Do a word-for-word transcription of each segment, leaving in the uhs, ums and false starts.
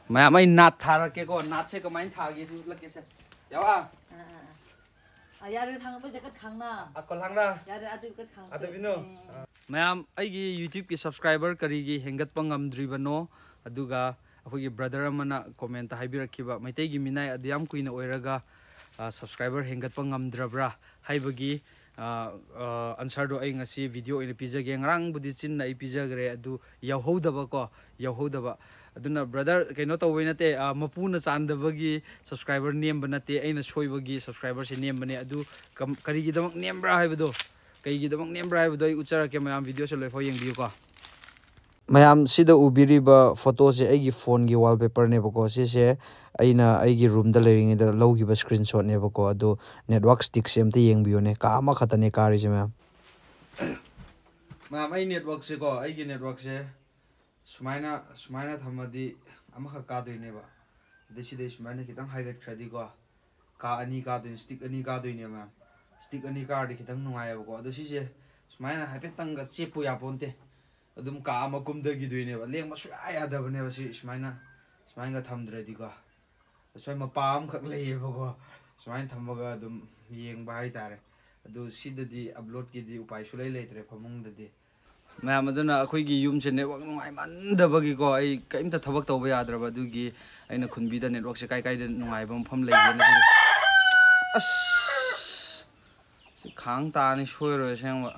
ꯃꯌꯥꯝ, ꯑꯩ ꯅꯥꯠ ꯊꯥꯔꯛꯀꯦꯀꯣ꯫ ꯅꯥꯠꯁꯦ ꯀꯃꯥꯏꯅ ꯊꯥꯒꯦ ꯁꯤ ꯎꯠꯂꯛꯀꯦꯁꯦ꯫ ꯌꯥꯋꯥ꯫ ꯑꯥ, ꯌꯥꯔꯦ, ꯊꯥꯡꯕꯁꯦ ꯀꯠ ꯈꯥꯡꯅ꯫ ꯑꯀꯣꯜ ꯍꯥꯡꯅ꯫ ꯌꯥꯔꯦ, ꯑꯗꯨ ꯀꯠ ꯈꯥꯡ꯫ ꯑꯗꯨ ꯕꯤꯅꯨ꯫ ꯃꯌꯥꯝ, ꯑꯩꯒꯤ YouTube ꯀꯤ subscriber ꯀꯔꯤꯒꯤ ꯍꯦꯟꯒꯠꯄ ꯉꯝꯗ꯭ꯔꯤꯕꯅꯣ? ꯑꯗꯨꯒ ꯑꯩꯈꯣꯏꯒꯤ brother ꯑꯃꯅ comment ꯇ ꯍꯥꯏꯕꯤꯔꯛꯈꯤꯕ, ꯃꯩꯇꯩꯒꯤ ꯃꯤꯅꯥꯏ ꯑꯗꯨ ꯌꯥꯝ ꯀꯨꯏꯅ ꯑꯣꯏꯔꯒ, ꯑ, subscriber ꯍꯦꯟꯒꯠꯄ ꯉꯝꯗ꯭ꯔꯕ꯭ꯔꯥ ꯍꯥꯏꯕꯒꯤ, ꯑ, ꯑ, answer ꯗꯣ ꯑꯩ ꯉꯁꯤ video ꯑꯣꯏꯅ ꯄꯤꯖꯒꯦ꯫ ꯉꯔꯥꯡꯕꯨꯗꯤ ꯆꯤꯟꯅ ꯑꯩ ꯄꯤꯖꯈ꯭ꯔꯦ, ꯑꯗꯨ ꯌꯧꯍꯧꯗꯕꯀꯣ, ꯌꯧꯍꯧꯗꯕ꯫ ꯑꯗꯨꯅ brother, ꯀꯩꯅꯣ ꯇꯧꯕꯩ ꯅꯠꯇꯦ, ꯑ, ꯃꯄꯨꯅ ꯆꯥꯟꯗꯕꯒꯤ subscriber ꯅꯦꯝꯕ ꯅꯠꯇꯦ, ꯑꯩꯅ ꯁꯣꯏꯕꯒꯤ subscriber ꯁꯦ ꯅꯦꯝꯕꯅꯦ꯫ ꯑꯗꯨ ꯀꯝ-, ꯀꯔꯤꯒꯤꯗꯃꯛ ꯅꯦꯝꯕ꯭ꯔꯥ ꯍꯥꯏꯕꯗꯣ, ꯀꯩꯒꯤꯗꯃꯛ ꯅꯦꯝꯕ꯭ꯔꯥ ꯍꯥꯏꯕꯗꯣ ꯑꯩ ꯎꯠꯆꯔꯛꯀꯦ ꯃꯌꯥꯝ, video ꯁꯦ ꯂꯣꯏꯐꯥꯎ ꯌꯦꯡꯕꯤꯌꯨꯀꯣ꯫ ꯃꯌꯥꯝ, ꯁꯤꯗ ꯎꯕꯤꯔꯤꯕ photo ꯁꯦ ꯑꯩꯒꯤ phone ꯒꯤ wallpaper ꯅꯦꯕꯀꯣ꯫ ꯁꯤꯁꯦ ꯑꯩꯅ ꯑꯩꯒꯤ room ꯗ ꯂꯩꯔꯤꯉꯩꯗ ꯂꯧꯈꯤꯕ screenshot ꯅꯦꯕꯀꯣ꯫ ꯑꯗꯣ network stick ꯁꯦ ꯑꯝꯇ ꯌꯦꯡꯕꯤꯌꯨꯅꯦ, ꯀꯥ ꯑꯃꯈꯛꯇꯅꯦ ꯀꯥꯔꯤꯁꯦ ꯃꯌꯥꯝ꯫ ꯃꯌꯥꯝ, ꯑꯩ network ꯁꯦꯀꯣ, ꯑꯩꯒꯤ network ꯁꯦ ꯁꯨꯃꯥꯏꯅ, ꯁꯨꯃꯥꯏꯅ ꯊꯝꯃꯗꯤ ꯑꯃꯈꯛ ꯀꯥꯗꯣꯏꯅꯦꯕ꯫ ꯑꯗꯩ ꯁꯤꯗꯩ ꯁꯨꯃꯥꯏꯅ ꯈꯤꯇꯪ ꯍꯥꯏꯒꯠꯈ꯭ꯔꯗꯤꯀꯣ, ꯀꯥ ꯑꯅꯤ ꯀꯥꯗꯣꯏꯅꯤ, stick ꯑꯅꯤ ꯀꯥꯗꯣꯏꯅꯦꯕ ꯃꯌꯥꯝ꯫ Stick ꯑꯅꯤ ꯀꯥꯔꯗꯤ ꯈꯤꯇꯪ ꯅꯨꯡꯉꯥꯏꯌꯦꯕꯀꯣ꯫ ꯑꯗꯣ ꯁꯤꯁꯦ ꯁꯨꯃꯥꯏꯅ ꯍꯥꯏꯐꯦꯠꯇꯪꯒ ꯆꯦꯞꯄꯨ ꯌꯥꯄꯣꯟꯇꯦ꯫ ꯑꯗꯨꯝ ꯀꯥ ꯑꯃ ꯀꯨꯝꯊꯈꯤꯗꯣꯏꯅꯦꯕ꯫ ꯂꯦꯡꯕ ꯁꯨꯡꯌꯥ ꯌꯥꯗꯕꯅꯦꯕ ꯁꯤ ꯁꯨꯃꯥꯏꯅ, ꯁꯨꯃꯥꯏꯅꯒ ꯊꯝꯗ꯭ꯔꯗꯤꯀꯣ꯫ ꯑꯁ꯭ꯋꯥꯏ ꯃꯄꯥ ꯑꯃꯈꯛ ꯂꯩꯌꯦꯕꯀꯣ꯫ ꯁꯨꯃꯥꯏꯅ ꯊꯝꯃꯒ ꯑꯗꯨꯝ ꯌꯦꯡꯕ ꯍꯥꯏꯇꯥꯔꯦ꯫ ꯑꯗꯨ ꯁꯤꯗꯗꯤ upload ꯀꯤꯗꯤ ꯎꯄꯥꯏ ꯁꯨꯡꯂꯩ ꯂꯩꯇ꯭ꯔꯦ ꯐꯃꯨꯡꯗꯗꯤ꯫ ꯃꯌꯥꯝ, ꯑꯗꯨꯅ ꯑꯩꯈꯣꯏꯒꯤ ꯌꯨꯝꯁꯦ network ꯅꯨꯡꯉꯥꯏꯃꯟꯗꯕꯒꯤꯀꯣ, ꯑꯩ ꯀꯔꯤꯝꯇ ꯊꯕꯛ ꯇꯧꯕ ꯌꯥꯗ꯭ꯔꯕ꯫ ꯑꯗꯨꯒꯤ ꯑꯩꯅ ꯈꯨꯟꯕꯤꯗ network ꯁꯦ ꯀꯥꯏ ꯀꯥꯏꯗ ꯅꯨꯡꯉꯥꯏꯕ ꯃꯐꯝ ꯂꯩꯒꯦꯅ ꯁꯤꯗ-, ꯑꯁ! ꯁꯤ ꯈꯥꯡ ꯇꯥꯅꯤ ꯁꯣꯏꯔꯣꯏ ꯑꯁꯦꯡꯕ꯫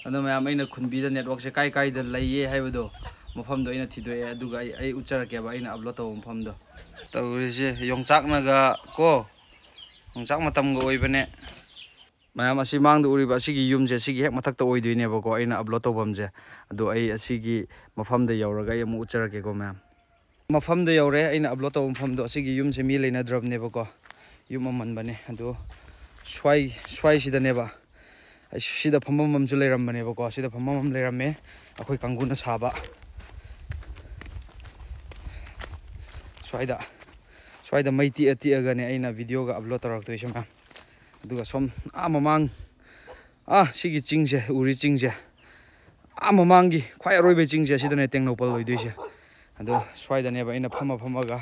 ꯑꯗꯣ ꯃꯌꯥꯝ, ꯑꯩꯅ ꯈꯨꯟꯕꯤꯗ network ꯁꯦ ꯀꯥꯏ ꯀꯥꯏꯗ ꯂꯩꯌꯦ ꯍꯥꯏꯕꯗꯣ, ꯃꯐꯝꯗꯣ ꯑꯩꯅ ꯊꯤꯗꯣꯛꯑꯦ, ꯑꯗꯨꯒ ꯑꯩ, ꯑꯩ ꯎꯠꯆꯔꯛꯀꯦꯕ ꯑꯩꯅ upload ꯇꯧꯕ ꯃꯐꯝꯗꯣ꯫ ꯇꯧꯔꯤꯁꯦ ꯌꯣꯡꯆꯥꯛꯅꯒ ꯀꯣ, ꯌꯣꯡꯆꯥꯛ ꯃꯇꯝꯒ ꯑꯣꯏꯕꯅꯦ꯫ ꯃꯌꯥꯝ, ꯑꯁꯤ ꯃꯥꯡꯗ ꯎꯔꯤꯕ ꯑꯁꯤꯒꯤ ꯌꯨꯝꯁꯦ, ꯁꯤꯒꯤ ꯍꯦꯛ ꯃꯊꯛꯇ ꯑꯣꯏꯗꯣꯏꯅꯦꯕꯀꯣ ꯑꯩꯅ upload ꯇꯧꯐꯝꯁꯦ꯫ ꯑꯗꯣ ꯑꯩ ꯑꯁꯤꯒꯤ ꯃꯐꯝꯗ ꯌꯧꯔꯒ ꯑꯩ ꯑꯃꯨꯛ ꯎꯠꯆꯔꯛꯀꯦꯀꯣ ꯃꯌꯥꯝ꯫ ꯃꯐꯝꯗ ꯌꯧꯔꯦ, ꯑꯩꯅ upload ꯇꯧꯕ ꯃꯐꯝꯗꯣ꯫ ꯑꯁꯤꯒꯤ ꯌꯨꯝꯁꯦ ꯃꯤ ꯂꯩꯅꯗ꯭ꯔꯕꯅꯦꯕꯀꯣ, ꯌꯨꯝ ꯑꯃꯟꯕꯅꯦ꯫ ꯑꯗꯣ ꯁ꯭ꯋꯥꯏ, ꯁ꯭ꯋꯥꯏꯁꯤꯗꯅꯦꯕ, ꯑꯩ ꯁꯤꯗ ꯐꯝꯐꯝ ꯑꯃꯁꯨ ꯂꯩꯔꯝꯕꯅꯦꯕꯀꯣ, ꯁꯤꯗ ꯐꯝꯐꯝ ꯑꯃ ꯂꯩꯔꯝꯃꯦ, ꯑꯩꯈꯣꯏ ꯀꯥꯡꯕꯨꯅ ꯁꯥꯕ꯫ ꯁ꯭ꯋꯥꯏꯗ, ꯁ꯭ꯋꯥꯏꯗ ꯃꯩ ꯇꯤꯛꯑ ꯇꯤꯛꯑꯒꯅꯦ ꯑꯩꯅ video ꯒ upload ꯇꯧꯔꯛꯇꯣꯏꯁꯦ ꯃꯌꯥꯝ꯫ ꯑꯗꯨꯒ ꯁꯣꯝ ꯑꯥ ꯃꯃꯥꯡ, ꯑꯥ ꯁꯤꯒꯤ ꯆꯤꯡꯁꯦ, ꯎꯔꯤ ꯆꯤꯡꯁꯦ, ꯑꯥ ꯃꯃꯥꯡꯒꯤ ꯈ꯭ꯋꯥꯏ ꯑꯔꯣꯏꯕ ꯆꯤꯡꯁꯦ, ꯑꯁꯤꯗꯅꯦ ꯇꯦꯡꯅꯧꯄꯜ ꯑꯣꯏꯗꯣꯏꯁꯦ꯫ ꯑꯗꯣ ꯁ꯭ꯋꯥꯏꯗꯅꯦꯕ ꯑꯩꯅ ꯐꯝꯃ ꯐꯝꯃꯒ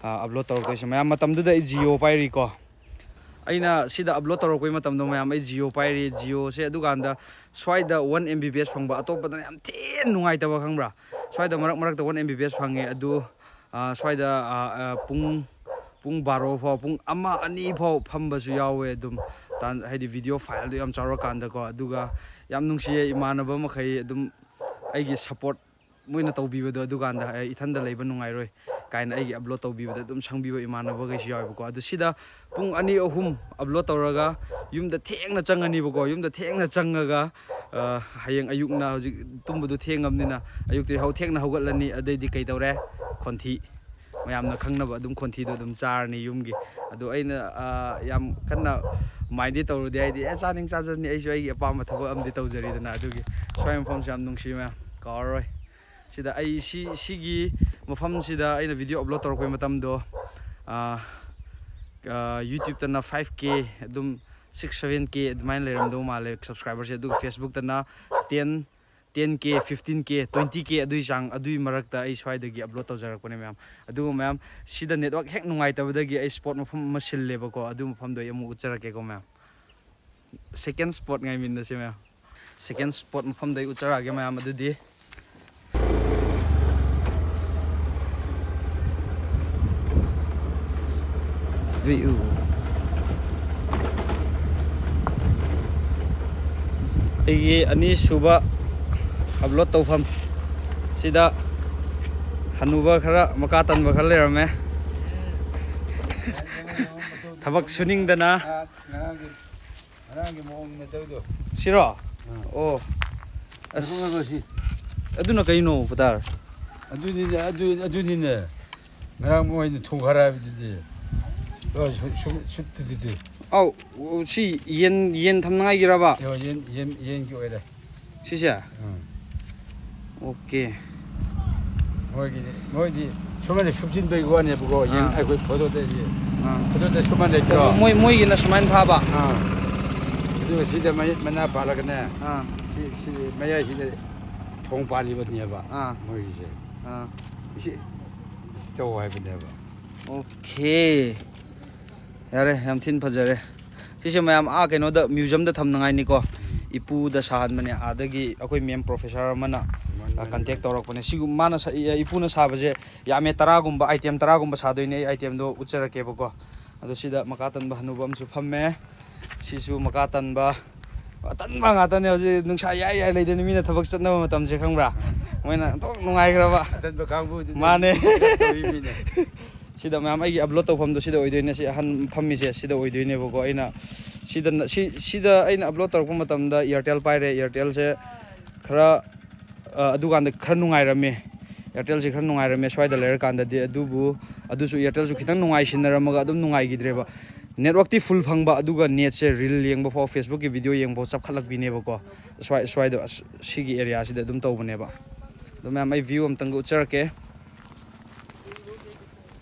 ꯑꯞꯂꯣꯗ ꯇꯧꯔꯛꯇꯣꯏꯁꯦ ꯃꯌꯥꯝ꯫ ꯃꯇꯝꯗꯨꯗ ꯑꯩ ꯖꯤꯑꯣ ꯄꯥꯏꯔꯤꯀꯣ꯫ ꯑꯩꯅ ꯁꯤꯗ ꯑꯞꯂꯣꯗ ꯇꯧꯔꯛꯄꯩ ꯃꯇꯝꯗꯣ ꯃꯌꯥꯝ, ꯑꯩ ꯖꯤꯑꯣ ꯄꯥꯏꯔꯤ꯫ ꯖꯤꯑꯣꯁꯦ ꯑꯗꯨꯀꯥꯟꯗ ꯁ꯭ꯋꯥꯏꯗ ꯋꯥꯟ ꯑꯦꯝ ꯕꯤ ꯕꯤ ꯑꯦꯁ ꯐꯪꯕ, ꯑꯇꯣꯞꯄꯗꯅ ꯌꯥꯝ ꯊꯤꯅ ꯅꯨꯡꯉꯥꯏꯇꯕ, ꯈꯪꯕ꯭ꯔꯥ? ꯁ꯭ꯋꯥꯏꯗ ꯃꯔꯛ ꯃꯔꯛꯇ ꯋꯥꯟ ꯑꯦꯝ ꯕꯤ ꯕꯤ ꯑꯦꯁ ꯐꯪꯉꯦ꯫ ꯑꯗꯨ ꯁ꯭ꯋꯥꯏꯗ ꯄꯨꯡ ꯄꯨꯡ ꯕꯥꯔꯣ ꯐꯥꯎ, ꯄꯨꯡ ꯑꯃ ꯑꯅꯤ ꯐꯥꯎ ꯐꯝꯕꯁꯨ ꯌꯥꯎꯋꯦ꯫ ꯑꯗꯨꯝ ꯍꯥꯏꯗꯤ ꯚꯤꯗꯤꯑꯣ ꯐꯥꯏꯜꯗꯣ ꯌꯥꯝ ꯆꯥꯎꯔꯀꯥꯟꯗꯀꯣ꯫ ꯑꯗꯨꯒ ꯌꯥꯝ ꯅꯨꯡꯁꯤꯌꯦ ꯏꯃꯥꯟꯅꯕ ꯃꯈꯩ, ꯑꯗꯨꯝ ꯑꯩꯒꯤ ꯁꯞꯄꯣꯔꯠ ꯃꯣꯏꯅ ꯇꯧꯕꯤꯕꯗꯣ꯫ ꯑꯗꯨꯀꯥꯟꯗ ꯑꯩ ꯏꯊꯟꯗ ꯂꯩꯕ ꯅꯨꯡꯉꯥꯏꯔꯣꯏ ꯀꯥꯏꯅ ꯑꯩꯒꯤ ꯑꯞꯂꯣꯗ ꯇꯧꯕꯤꯕꯗ ꯑꯗꯨꯝ ꯁꯪꯕꯤꯕ ꯏꯃꯥꯟꯅꯕꯈꯩꯁꯨ ꯌꯥꯎꯋꯦꯕꯀꯣ꯫ ꯑꯗꯨ ꯁꯤꯗ ꯄꯨꯡ ꯑꯅꯤ ꯑꯍꯨꯝ ꯑꯞꯂꯣꯗ ꯇꯧꯔꯒ ꯌꯨꯝꯗ ꯊꯦꯡꯅ ꯆꯪꯉꯅꯤꯕꯀꯣ꯫ ꯌꯨꯝꯗ ꯊꯦꯡꯅ ꯆꯪꯉꯒ ꯍꯌꯦꯡ ꯑꯌꯨꯛꯅ, ꯍꯧꯖꯤꯛ ꯇꯨꯝꯕꯗꯣ ꯊꯦꯡꯉꯕꯅꯤꯅ, ꯑꯌꯨꯛꯇ ꯌꯥꯍꯧ ꯊꯦꯡꯅ ꯍꯧꯒꯠꯂꯅꯤ꯫ ꯑꯗꯩꯗꯤ ꯀꯩ ꯇꯧꯔꯦ? ꯈꯣꯟꯊꯤ, ꯃꯌꯥꯝꯅ ꯈꯪꯅꯕ ꯑꯗꯨꯝ ꯈꯣꯟꯊꯤꯗꯣ ꯑꯗꯨꯝ ꯆꯥꯔꯅꯤ ꯌꯨꯝꯒꯤ꯫ ꯑꯗꯣ ꯑꯩꯅ ꯌꯥꯝ ꯀꯟꯅ ꯃꯥꯏꯟꯗꯤ ꯇꯧꯔꯨꯗꯦ, ꯍꯥꯏꯗꯤ ꯑꯦ ꯆꯥꯅꯤꯡ ꯆꯥꯖꯅꯤ, ꯑꯩꯁꯨ ꯑꯩꯒꯤ ꯑꯄꯥꯝꯕ ꯊꯕꯛ ꯑꯃꯗꯤ ꯇꯧꯖꯔꯤꯗꯅ꯫ ꯑꯗꯨꯒꯤ ꯁ꯭ꯋꯥꯏ ꯃꯐꯝꯁꯦ ꯌꯥꯝ ꯅꯨꯡꯁꯤ ꯃꯌꯥꯝ, ꯀꯥꯎꯔꯔꯣꯏ꯫ ꯁꯤꯗ ꯑꯩ ꯁꯤ ꯁꯤꯒꯤ ꯃꯐꯝꯁꯤꯗ ꯑꯩꯅ ꯚꯤꯗꯤꯑꯣ ꯑꯞꯂꯣꯗ ꯇꯧꯔꯛꯄꯩ ꯃꯇꯝꯗꯣ ꯌꯨꯇ꯭ꯌꯨꯕꯇꯅ ꯐꯥꯏꯚ ꯀꯦ, ꯑꯗꯨꯝ ꯁꯤꯛꯁ ꯁꯚꯦꯟ ꯀꯦ ꯑꯗꯨꯃꯥꯏꯅ ꯂꯩꯔꯝꯗꯧ ꯃꯥꯜꯂꯦ ꯁꯕꯁꯀ꯭ꯔꯥꯏꯕꯔꯁꯦ꯫ ꯑꯗꯨꯒ ꯐꯦꯁꯕꯨꯛꯇꯅ ꯇꯦꯟ ꯇꯦꯟ ꯀꯦ, ꯐꯤꯐꯇꯤꯟ ꯀꯦ, ꯇ꯭ꯋꯦꯟꯇꯤ ꯀꯦ ꯑꯗꯨꯒꯤ ꯆꯥꯡ, ꯑꯗꯨꯒꯤ ꯃꯔꯛꯇ ꯑꯩ ꯁ꯭ꯋꯥꯏꯗꯒꯤ ꯑꯞꯂꯣꯗ ꯇꯧꯖꯔꯛꯄꯅꯦ ꯃꯌꯥꯝ꯫ ꯑꯗꯨꯒ ꯃꯌꯥꯝ, ꯁꯤꯗ ꯅꯦꯠꯋꯥꯛ ꯍꯦꯛ ꯅꯨꯡꯉꯥꯏꯇꯕꯗꯒꯤ ꯑꯩ ꯁ꯭ꯄꯣꯠ ꯃꯐꯝ ꯑꯃ ꯁꯤꯜꯂꯦꯕꯀꯣ꯫ ꯑꯗꯨ ꯃꯐꯝꯗꯣ ꯑꯩ ꯑꯃꯨꯛ ꯎꯠꯆꯔꯛꯀꯦꯀꯣ ꯃꯌꯥꯝ꯫ ꯁꯦꯀꯦꯟ ꯁ꯭ꯄꯣꯠ ꯉꯥꯏꯃꯤꯟꯅꯁꯦ ꯃꯌꯥꯝ꯫ ꯁꯦꯀꯦꯟ ꯁ꯭ꯄꯣꯠ ꯃꯐꯝꯗ ꯑꯩ ꯎꯠꯆꯔꯛꯑꯒꯦ ꯃꯌꯥꯝ꯫ ꯑꯗꯨꯗꯤ view, ꯑꯩꯒꯤ ꯑꯅꯤꯁꯨꯕ ꯑꯞꯂꯣꯗ ꯇꯧꯐꯝ ꯁꯤꯗ ꯍꯅꯨꯕ ꯈꯔ, ꯃꯀꯥ ꯇꯟꯕ ꯈꯔ ꯂꯩꯔꯝꯃꯦ꯫ ꯊꯕꯛ ꯁꯨꯅꯤꯡꯗꯅ꯫ ꯉꯔꯥꯡꯒꯤ ꯃꯑꯣꯡ ꯃꯇꯧꯗꯣ꯫ ꯁꯤꯔꯣ? ꯑꯥ꯫ ꯑꯣ꯫ ꯑꯁ꯫ ꯉꯥꯏꯈꯣ, ꯉꯥꯏꯈꯣ, ꯁꯤ꯫ ꯑꯗꯨꯅ ꯀꯩꯅꯣ, ꯄꯇꯥꯔ? ꯑꯗꯨꯅꯤꯅꯦ, ꯑꯗꯨ, ꯑꯗꯨꯅꯤꯅꯦ꯫ ꯉꯔꯥꯡ ꯃꯣꯏꯅ ꯊꯣꯡꯈꯥꯔ ꯍꯥꯏꯕꯗꯨꯗꯤ꯫ ꯑꯣ, ꯁꯨ-, ꯁꯨ-, ꯁꯨꯠꯇꯨꯗꯨꯗꯤ꯫ ꯑꯧ, ꯑꯣ, ꯁꯤ ꯌꯦꯟ, ꯌꯦꯟ ꯊꯝꯅꯉꯥꯏꯒꯤꯔꯕ? ꯑꯣ, ꯌꯦꯟ, ꯌꯦꯟ, ꯌꯦꯟꯒꯤ ꯑꯣꯏꯔꯦ꯫ ꯁꯤꯁꯦ? ꯎꯝ꯫ ꯑꯣꯀꯦ꯫ ꯃꯣꯏꯒꯤꯗꯤ, ꯃꯣꯏꯗꯤ ꯁꯨꯃꯥꯏꯅ ꯁꯨꯞꯆꯤꯟꯕꯒꯤ ꯋꯥꯅꯦꯕꯀꯣ, ꯌꯦꯟ ꯑꯥ꯫ ꯑꯩꯈꯣꯏ ꯐꯣꯇꯣꯗꯗꯤ꯫ ꯑꯥ꯫ ꯐꯣꯇꯣꯗ ꯁꯨꯃꯥꯏꯅ ꯂꯩꯇ꯭ꯔꯣ? ꯃꯣꯏ, ꯃꯣꯏꯒꯤꯅ ꯁꯨꯃꯥꯏꯅ ꯐꯥꯕ? ꯑꯥ꯫ ꯑꯗꯨꯒ ꯁꯤꯗ ꯃꯌꯦꯛ ꯃꯅꯥ ꯄꯥꯜꯂꯒꯅꯦ, ꯑꯥ꯫ ꯁꯤ, ꯁꯤ ꯃꯌꯥꯏꯁꯤꯗ ꯊꯣꯡ ꯄꯥꯜꯂꯤꯕꯅꯦꯕ ꯑꯥ꯫ ꯃꯣꯏꯒꯤꯁꯦ꯫ ꯑꯥ꯫ ꯁꯤ ꯁꯤ ꯇꯧ ꯍꯥꯏꯕꯅꯦꯕ꯫ ꯑꯣꯀꯦ, ꯌꯥꯔꯦ, ꯌꯥꯝ ꯊꯤꯅ ꯐꯖꯔꯦ꯫ ꯁꯤꯁꯦ ꯃꯌꯥꯝ ꯑꯥ ꯀꯩꯅꯣꯗ, ꯃ꯭ꯌꯨꯖꯤꯌꯝꯗ ꯊꯝꯅꯉꯥꯏꯅꯤꯀꯣ꯫ ꯏꯄꯨꯗ ꯁꯥꯍꯟꯕꯅꯦ, ꯑꯥꯗꯒꯤ ꯑꯩꯈꯣꯏ ꯃꯦꯝ ꯄ꯭ꯔꯣꯐꯦꯁꯔ ꯑꯃꯅ ꯃꯥꯅꯤ, ꯃꯥꯅꯤ, ꯀꯟꯇꯦꯛ ꯃꯥꯅꯤ꯫ ꯇꯧꯔꯛꯄꯅꯦ꯫ ꯁꯤꯒꯨꯝ ꯃꯥꯅ ꯁ- ꯏ- ꯏꯄꯨꯅ ꯁꯥꯕꯁꯦ ꯌꯥꯝꯃꯦ, ꯇꯔꯥꯒꯨꯝꯕ, ꯑꯥꯏꯇꯦꯝ ꯇꯔꯥꯒꯨꯝꯕ ꯁꯥꯗꯣꯏꯅꯦ꯫ ꯑꯩ ꯑꯥꯏꯇꯦꯝꯗꯣ ꯎꯠꯆꯔꯛꯀꯦꯕꯀꯣ꯫ ꯑꯗꯣ ꯁꯤꯗ ꯃꯀꯥ ꯇꯟꯕ ꯍꯅꯨꯕ ꯑꯃꯁꯨ ꯐꯝꯃꯦ꯫ ꯁꯤꯁꯨ ꯃꯀꯥ ꯇꯟꯕ, ꯑꯇꯟꯕ ꯉꯥꯛꯇꯅꯦ꯫ ꯍꯧꯖꯤꯛ ꯅꯨꯡꯁꯥ ꯌꯥꯏ ꯌꯥꯏ ꯂꯩꯗꯣꯏꯅꯤ, ꯃꯤꯅ ꯊꯕꯛ ꯆꯠꯅꯕ ꯃꯇꯝꯁꯦ, ꯈꯪꯕ꯭ꯔꯥ? ꯃꯣꯏꯅ ꯑꯣꯟꯊꯣꯛ ꯅꯨꯡꯉꯥꯏꯈ꯭ꯔꯕ꯫ ꯑꯇꯟꯕ ꯀꯥꯡꯕꯨꯗꯨꯅ ꯃꯥꯅꯦ꯫ ꯇꯧꯔꯤꯃꯤꯅꯦ꯫ ꯁꯤꯗ ꯃꯌꯥꯝ ꯑꯩꯒꯤ ꯑꯞꯂꯣꯗ ꯇꯧꯐꯝꯗꯣ ꯁꯤꯗ ꯑꯣꯏꯗꯣꯏꯅꯦ꯫ ꯁꯤ ꯑꯍꯟ ꯐꯝꯃꯤꯁꯦ ꯁꯤꯗ ꯑꯣꯏꯗꯣꯏꯅꯦꯕꯀꯣ꯫ ꯑꯩꯅ ꯁꯤꯗ ꯁꯤ ꯁꯤꯗ ꯑꯩꯅ ꯑꯞꯂꯣꯗ ꯇꯧꯔꯛꯄ ꯃꯇꯝꯗ ꯏꯌꯥꯔꯇꯦꯜ ꯄꯥꯏꯔꯦ꯫ ꯏꯌꯥꯔꯇꯦꯜꯁꯦ ꯈꯔ, ꯑ, ꯑꯗꯨꯀꯥꯟꯗ ꯈꯔ ꯅꯨꯡꯉꯥꯏꯔꯝꯃꯦ꯫ ꯏꯌꯥꯔꯇꯦꯜꯁꯦ ꯈꯔ ꯅꯨꯡꯉꯥꯏꯔꯝꯃꯦ ꯁ꯭ꯋꯥꯏꯗ ꯂꯩꯔꯀꯥꯟꯗꯗꯤ꯫ ꯑꯗꯨꯕꯨ ꯑꯗꯨꯁꯨ ꯏꯌꯥꯔꯇꯦꯜꯁꯨ ꯈꯤꯇꯪ ꯅꯨꯡꯉꯥꯏꯁꯤꯟꯅꯔꯝꯃꯒ ꯑꯗꯨꯝ ꯅꯨꯡꯉꯥꯏꯈꯤꯗ꯭ꯔꯦꯕ꯫ ꯅꯦꯠꯋꯥꯛꯇꯤ ꯐꯨꯜ ꯐꯪꯕ, ꯑꯗꯨꯒ ꯅꯦꯠꯁꯦ ꯔꯤꯜ ꯌꯦꯡꯕ ꯐꯥꯎ, ꯐꯦꯁꯕꯨꯛꯀꯤ ꯚꯤꯗꯤꯑꯣ ꯌꯦꯡꯕ ꯐꯥꯎ ꯆꯞꯈꯠꯂꯛꯄꯤꯅꯦꯕꯀꯣ꯫ ꯁ꯭ꯋꯥꯏ ꯁ꯭ꯋꯥꯏꯗ, ꯑꯁ, ꯁꯤꯒꯤ ꯑꯦꯔꯤꯌꯥꯁꯤꯗ ꯑꯗꯨꯝ ꯇꯧꯕꯅꯦꯕ꯫ ꯑꯗꯣ ꯃꯌꯥꯝ, ꯑꯩ ꯚ꯭ꯌꯨ ꯑꯝꯇꯪꯒ ꯎꯠꯆꯔꯛꯀꯦ꯫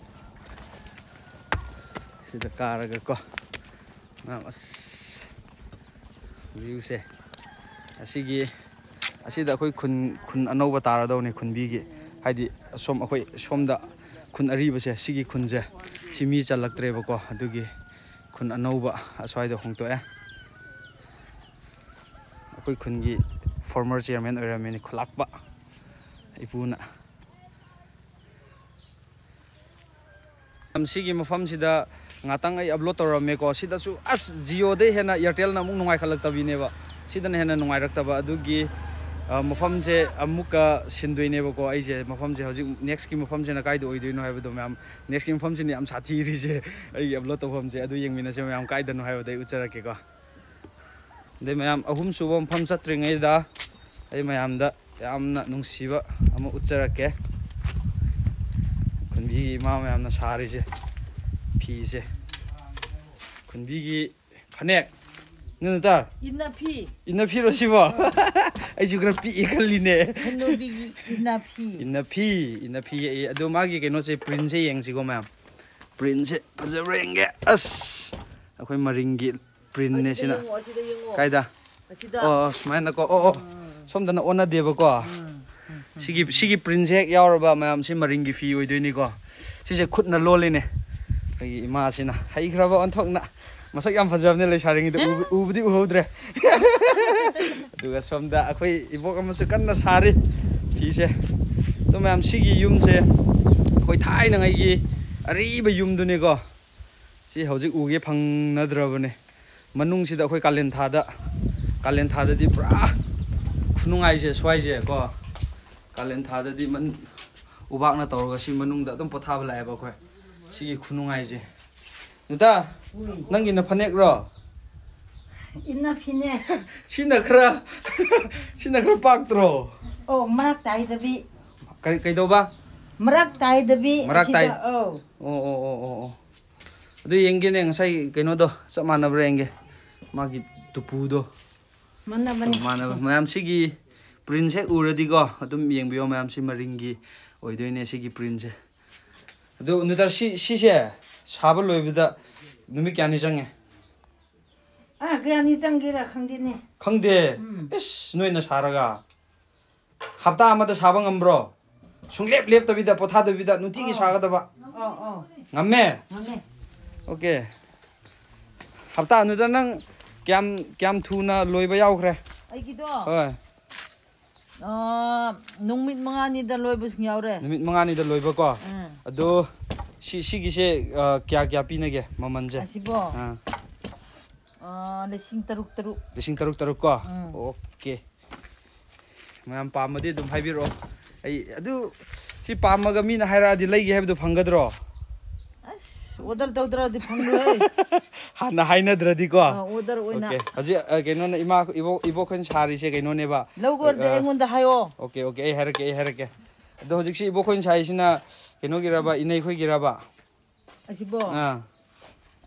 ꯁꯤꯗ ꯀꯥꯔꯒꯀꯣ꯫ ꯃꯌꯥꯝ, ꯑꯁ, ꯚ꯭ꯌꯨꯁꯦ ꯑꯁꯤꯒꯤ, ꯑꯁꯤꯗ ꯑꯩꯈꯣꯏ ꯈꯨꯟ, ꯈꯨꯟ ꯑꯅꯧꯕ ꯇꯥꯔꯗꯧꯅꯤ, ꯈꯨꯟꯕꯤꯒꯤ꯫ ꯍꯥꯏꯗꯤ ꯑꯁꯣꯝ ꯑꯩꯈꯣꯏ ꯁꯣꯝꯗ ꯈꯨꯟ ꯑꯔꯤꯕꯁꯦ, ꯁꯤꯒꯤ ꯈꯨꯟꯁꯦ, ꯁꯤ ꯃꯤ ꯆꯜꯂꯛꯇ꯭ꯔꯦꯕꯀꯣ꯫ ꯑꯗꯨꯒꯤ ꯈꯨꯟ ꯑꯅꯧꯕ ꯑꯁ꯭ꯋꯥꯏꯗ ꯍꯣꯡꯇꯣꯛꯑꯦ꯫ ꯑꯩꯈꯣꯏ ꯈꯨꯟꯒꯤ ꯐꯣꯔꯃꯔ ꯆꯤꯌꯔꯃꯦꯟ ꯑꯣꯏꯔꯝꯃꯤꯅꯤ, ꯈꯨꯂꯥꯛꯄ ꯏꯄꯨꯅ꯫ ꯃꯁꯤꯒꯤ ꯃꯐꯝꯁꯤꯗ ꯉꯥꯛꯇꯪ ꯑꯩ ꯑꯞꯂꯣꯗ ꯇꯧꯔꯝꯃꯦꯀꯣ꯫ ꯁꯤꯗꯁꯨ ꯑꯁ, ꯖꯤꯑꯣꯗꯩ ꯍꯦꯟꯅ ꯏꯌꯥꯔꯇꯦꯜꯅ ꯑꯃꯨꯛ ꯅꯨꯡꯉꯥꯏꯈꯠꯂꯛꯇꯕꯤꯅꯦꯕ꯫ ꯁꯤꯗꯅ ꯍꯦꯟꯅ ꯅꯨꯡꯉꯥꯏꯔꯛꯇꯕ꯫ ꯑꯗꯨꯒꯤ, ꯑ, ꯃꯐꯝꯁꯦ ꯑꯃꯨꯛꯀ ꯁꯤꯟꯗꯣꯏꯅꯦꯕꯀꯣ꯫ ꯑꯩꯁꯦ ꯃꯐꯝꯁꯦ ꯍꯧꯖꯤꯛ ꯅꯦꯛꯁꯀꯤ ꯃꯐꯝꯁꯤꯅ ꯀꯥꯏꯗ ꯑꯣꯏꯗꯣꯏꯅꯣ ꯍꯥꯏꯕꯗꯣ ꯃꯌꯥꯝ, ꯅꯦꯛꯁꯀꯤ ꯃꯐꯝꯁꯤꯅ ꯌꯥꯝ ꯁꯥꯊꯤꯔꯤꯁꯦ꯫ ꯑꯩꯒꯤ ꯑꯞꯂꯣꯗ ꯇꯧꯐꯝꯁꯦ ꯑꯗꯨ ꯌꯦꯡꯃꯤꯟꯅꯁꯦ ꯃꯌꯥꯝ, ꯀꯥꯏꯗꯅꯣ ꯍꯥꯏꯕꯗꯣ ꯑꯩ ꯎꯠꯆꯔꯛꯀꯦꯀꯣ꯫ ꯑꯗꯩ ꯃꯌꯥꯝ, ꯑꯍꯨꯝꯁꯨꯕ ꯃꯐꯝ ꯆꯠꯇ꯭ꯔꯤꯉꯩꯗ ꯑꯩ ꯃꯌꯥꯝꯗ ꯌꯥꯝꯅ ꯅꯨꯡꯁꯤꯕ ꯑꯃ ꯎꯠꯆꯔꯛꯀꯦ꯫ ꯈꯨꯟꯕꯤꯒꯤ ꯏꯃꯥ ꯃꯌꯥꯝꯅ ꯁꯥꯔꯤꯁꯦ, ꯐꯤꯁꯦ, ꯈꯨꯟꯕꯤꯒꯤ ꯐꯅꯦꯛ꯫ ꯅꯨꯅꯨꯇꯥ, ꯏꯟꯅ ꯐꯤ꯫ ꯏꯟꯅ ꯐꯤꯔꯣ ꯁꯤꯕꯣ? ꯑꯩꯁꯨ ꯈꯔ ꯄꯤꯛꯑꯦ ꯈꯜꯂꯤꯅꯦ꯫ ꯍꯅꯨꯕꯤꯒꯤ ꯏꯟꯅ ꯐꯤ꯫ ꯏꯟꯅ ꯐꯤ, ꯏꯟꯅ ꯐꯤ ꯌꯦꯛꯑꯦ꯫ ꯑꯗꯣ ꯃꯥꯒꯤ ꯀꯩꯅꯣꯁꯦ, ꯄ꯭ꯔꯤꯟꯁꯦ ꯌꯦꯡꯁꯤꯀꯣ ꯃꯌꯥꯝ꯫ ꯄ꯭ꯔꯤꯟꯁꯦ ꯐꯖꯕ꯭ꯔꯥ ꯌꯦꯡꯒꯦ꯫ ꯑꯁ, ꯑꯩꯈꯣꯏ ꯃꯔꯤꯡꯒꯤ ꯄ꯭ꯔꯤꯟꯅꯦ ꯑꯁꯤꯗ ꯁꯤꯅ꯫ ꯌꯦꯡꯉꯣ, ꯑꯁꯤꯗ ꯌꯦꯡꯉꯣ꯫ ꯀꯥꯏꯗ? ꯑꯁꯤꯗ꯫ ꯑꯣ, ꯑꯣ, ꯁꯨꯃꯥꯏꯅꯀꯣ꯫ ꯑꯣ, ꯑꯣ꯫ ꯎꯝ꯫ ꯁꯣꯝꯗꯅ ꯑꯣꯟꯅꯗꯦꯕꯀꯣ꯫ ꯎꯝ, ꯎꯝ꯫ ꯁꯤꯒꯤ ꯁꯤꯒꯤ ꯄ꯭ꯔꯤꯟꯁꯦ ꯍꯦꯛ ꯌꯥꯎꯔꯕ ꯃꯌꯥꯝꯁꯤ ꯃꯔꯤꯡꯒꯤ ꯐꯤ ꯑꯣꯏꯗꯣꯏꯅꯤꯀꯣ꯫ ꯁꯤꯁꯦ ꯈꯨꯠꯅ ꯂꯣꯜꯂꯤꯅꯦ꯫ ꯑꯩꯈꯣꯏꯒꯤ ꯏꯃꯥꯁꯤꯅ ꯍꯩꯈ꯭ꯔꯕ ꯑꯣꯟꯊꯣꯛꯅ꯫ ꯃꯁꯛ ꯌꯥꯝ ꯐꯖꯕꯅꯦ ꯂꯩꯁꯥꯔꯤꯉꯩꯗ꯫ ꯎꯕ- ꯎꯕꯗꯤ ꯎꯍꯧꯗ꯭ꯔꯦ꯫ ꯑꯗꯨꯒ ꯁꯣꯝꯗ ꯑꯩꯈꯣꯏ ꯏꯕꯣꯛ ꯑꯃꯁꯨ ꯀꯟꯅ ꯁꯥꯔꯤ ꯐꯤꯁꯦ꯫ ꯑꯗꯣ ꯃꯌꯥꯝ, ꯁꯤꯒꯤ ꯌꯨꯝꯁꯦ ꯑꯩꯈꯣꯏ ꯊꯥꯏꯅꯉꯩꯒꯤ ꯑꯔꯤꯕ ꯌꯨꯝꯗꯨꯅꯤꯀꯣ꯫ ꯁꯤ ꯍꯧꯖꯤꯛ ꯎꯒꯦ ꯐꯪꯅꯗ꯭ꯔꯕꯅꯦ꯫ ꯃꯅꯨꯡꯁꯤꯗ ꯑꯩꯈꯣꯏ ꯀꯥꯂꯦꯟ ꯊꯥꯗ, ꯀꯥꯂꯦꯟ ꯊꯥꯗꯗꯤ ꯄꯨꯔꯥ ꯈꯨꯅꯨꯡꯉꯥꯏꯁꯦ ꯁ꯭ꯋꯥꯏꯁꯦ ꯀꯣ꯫ ꯀꯥꯂꯦꯟ ꯊꯥꯗꯗꯤ ꯃꯟ- ꯎꯕꯥꯛꯅ ꯇꯧꯔꯒ ꯁꯤ ꯃꯅꯨꯡꯗ ꯑꯗꯨꯝ ꯄꯣꯊꯥꯕ ꯂꯥꯛꯑꯦꯕ ꯑꯩꯈꯣꯏ꯫ ꯁꯤꯒꯤ ꯈꯨꯅꯨꯡꯉꯥꯏꯁꯦ꯫ ꯅꯨꯇꯥ, ꯅꯪꯒꯤꯅ ꯐꯅꯦꯛꯔꯣ? ꯏꯟꯅ ꯐꯤꯅꯦ꯫ ꯁꯤꯅ ꯈꯔ ꯁꯤꯅ ꯈꯔ ꯄꯥꯛꯇ꯭ꯔꯣ? ꯑꯣ, ꯃꯔꯛ ꯇꯥꯏꯗꯕꯤ꯫ ꯀꯔꯤ ꯀꯩꯗꯧꯕ? ꯃꯔꯛ ꯇꯥꯏꯗꯕꯤ꯫ ꯃꯔꯛ ꯇꯥꯏ- ꯑꯁꯤꯗ, ꯑꯧ꯫ ꯑꯣ ꯑꯣ ꯑꯣ ꯑꯣ ꯑꯣ꯫ ꯑꯗꯨ ꯌꯦꯡꯒꯦꯅꯦ, ꯉꯁꯥꯏ ꯀꯩꯅꯣꯗꯣ ꯆꯞ ꯃꯥꯟꯅꯕ꯭ꯔꯥ ꯌꯦꯡꯒꯦ꯫ ꯃꯥꯒꯤ ꯇꯨꯄꯨꯗꯣ꯫ ꯃꯥꯟꯅꯕꯅꯤ꯫ ꯃꯥꯟꯅꯕ꯫ ꯃꯌꯥꯝ, ꯁꯤꯒꯤ ꯄ꯭ꯔꯤꯟꯁ ꯍꯦꯛ ꯎꯔꯗꯤꯀꯣ ꯑꯗꯨꯝ ꯌꯦꯡꯕꯤꯌꯣ ꯃꯌꯥꯝ, ꯁꯤ ꯃꯔꯤꯡꯒꯤ ꯑꯣꯏꯗꯣꯏꯅꯦ ꯁꯤꯒꯤ ꯄ꯭ꯔꯤꯟꯁꯦ꯫ ꯑꯗꯨ ꯅꯨꯇꯥ, ꯁꯤ ꯁꯤꯁꯦ ꯁꯥꯕ ꯂꯣꯏꯕꯗ ꯅꯨꯃꯤꯠ ꯀꯌꯥꯅꯤ ꯆꯪꯉꯦ? ꯑꯥ, ꯀꯌꯥꯅꯤ ꯆꯪꯒꯦꯔꯥ ꯈꯪꯗꯦꯅꯦ꯫ ꯈꯪꯗꯦ꯫ ꯎꯝ꯫ ꯏꯁ, ꯅꯣꯏꯅ ꯁꯥꯔꯒ꯫ ꯍꯞꯇꯥ ꯑꯃꯗ ꯁꯥꯕ ꯉꯝꯕ꯭ꯔꯣ? ꯁꯨꯡꯂꯦꯞ ꯂꯦꯞꯇꯕꯤꯗ, ꯄꯣꯊꯥꯗꯕꯤꯗ ꯅꯨꯡꯇꯤꯒꯤ ꯑꯧ꯫ ꯁꯥꯒꯗꯕ꯫ ꯑꯧ, ꯑꯧ꯫ ꯉꯝꯃꯦ? ꯉꯝꯃꯦ꯫ ꯑꯣꯀꯦ꯫ ꯍꯞꯇꯥ ꯑꯅꯤꯗ ꯅꯪ ꯀꯌꯥꯝ ꯀꯌꯥꯝ ꯊꯨꯅ ꯂꯣꯏꯕ ꯌꯥꯎꯈ꯭ꯔꯦ? ꯑꯩꯒꯤꯗꯣ ꯍꯣꯏ꯫ ꯑꯥ, ꯅꯨꯃꯤꯠ ꯃꯉꯥꯅꯤꯗ ꯂꯣꯏꯕꯁꯨ ꯌꯥꯎꯔꯦ꯫ ꯅꯨꯃꯤꯠ ꯃꯉꯥꯅꯤꯗ ꯂꯣꯏꯕꯀꯣ꯫ ꯎꯝ꯫ ꯑꯗꯣ ꯁꯤ ꯁꯤꯒꯤꯁꯦ, ꯑ, ꯀꯌꯥ ꯀꯌꯥ ꯄꯤꯅꯒꯦ ꯃꯃꯜꯁꯦ? ꯑꯁꯤꯕꯣ? ꯑꯥ꯫ ꯑꯥ, ꯂꯤꯁꯤꯡ ꯇꯔꯨꯛ ꯇꯔꯨꯛ꯫ ꯂꯤꯁꯤꯡ ꯇꯔꯨꯛ ꯇꯔꯨꯛ ꯀꯣ? ꯎꯝ꯫ ꯑꯣꯀꯦ꯫ ꯃꯌꯥꯝ ꯄꯥꯝꯃꯗꯤ ꯑꯗꯨꯝ ꯍꯥꯏꯕꯤꯔꯛꯑꯣ꯫ ꯑꯩ ꯑꯗꯨ ꯁꯤ ꯄꯥꯝꯃꯒ ꯃꯤꯅ ꯍꯥꯏꯔꯛꯑꯗꯤ ꯂꯩꯒꯦ ꯍꯥꯏꯕꯗꯣ ꯐꯪꯒꯗ꯭ꯔꯣ? ꯑꯁ, order ꯇꯧꯗ꯭ꯔꯗꯤ ꯐꯪꯂꯣꯏ꯫ ꯍꯥꯟꯅ ꯍꯥꯏꯅꯗ꯭ꯔꯗꯤꯀꯣ꯫ ꯑꯥ, order ꯑꯣꯏꯅ꯫ ꯑꯣꯀꯦ꯫ ꯍꯧꯖꯤꯛ, ꯑ, ꯀꯩꯅꯣꯅ ꯏꯃꯥ ꯏꯕꯣꯛ ꯏꯕꯣꯛꯈꯣꯏꯅ ꯁꯥꯔꯤꯁꯦ ꯀꯩꯅꯣꯅꯦꯕ꯫ ꯂꯧꯒꯦ ꯍꯥꯏꯔꯗꯤ ꯑ, ꯑꯩꯉꯣꯟꯗ ꯍꯥꯏꯌꯣ꯫ ꯑꯣꯀꯦ, ꯑꯣꯀꯦ, ꯑꯩ ꯍꯥꯏꯔꯛꯀꯦ, ꯑꯩ ꯍꯥꯏꯔꯛꯀꯦ꯫ ꯑꯗꯣ ꯍꯧꯖꯤꯛꯁꯤ ꯏꯕꯣꯛꯈꯣꯏꯅ ꯁꯥꯏꯁꯤꯅ ꯀꯩꯅꯣꯒꯤꯔꯕ, ꯏꯅꯩꯈꯣꯏꯒꯤꯔꯕ? ꯑꯁꯤꯕꯣ? ꯑꯥ꯫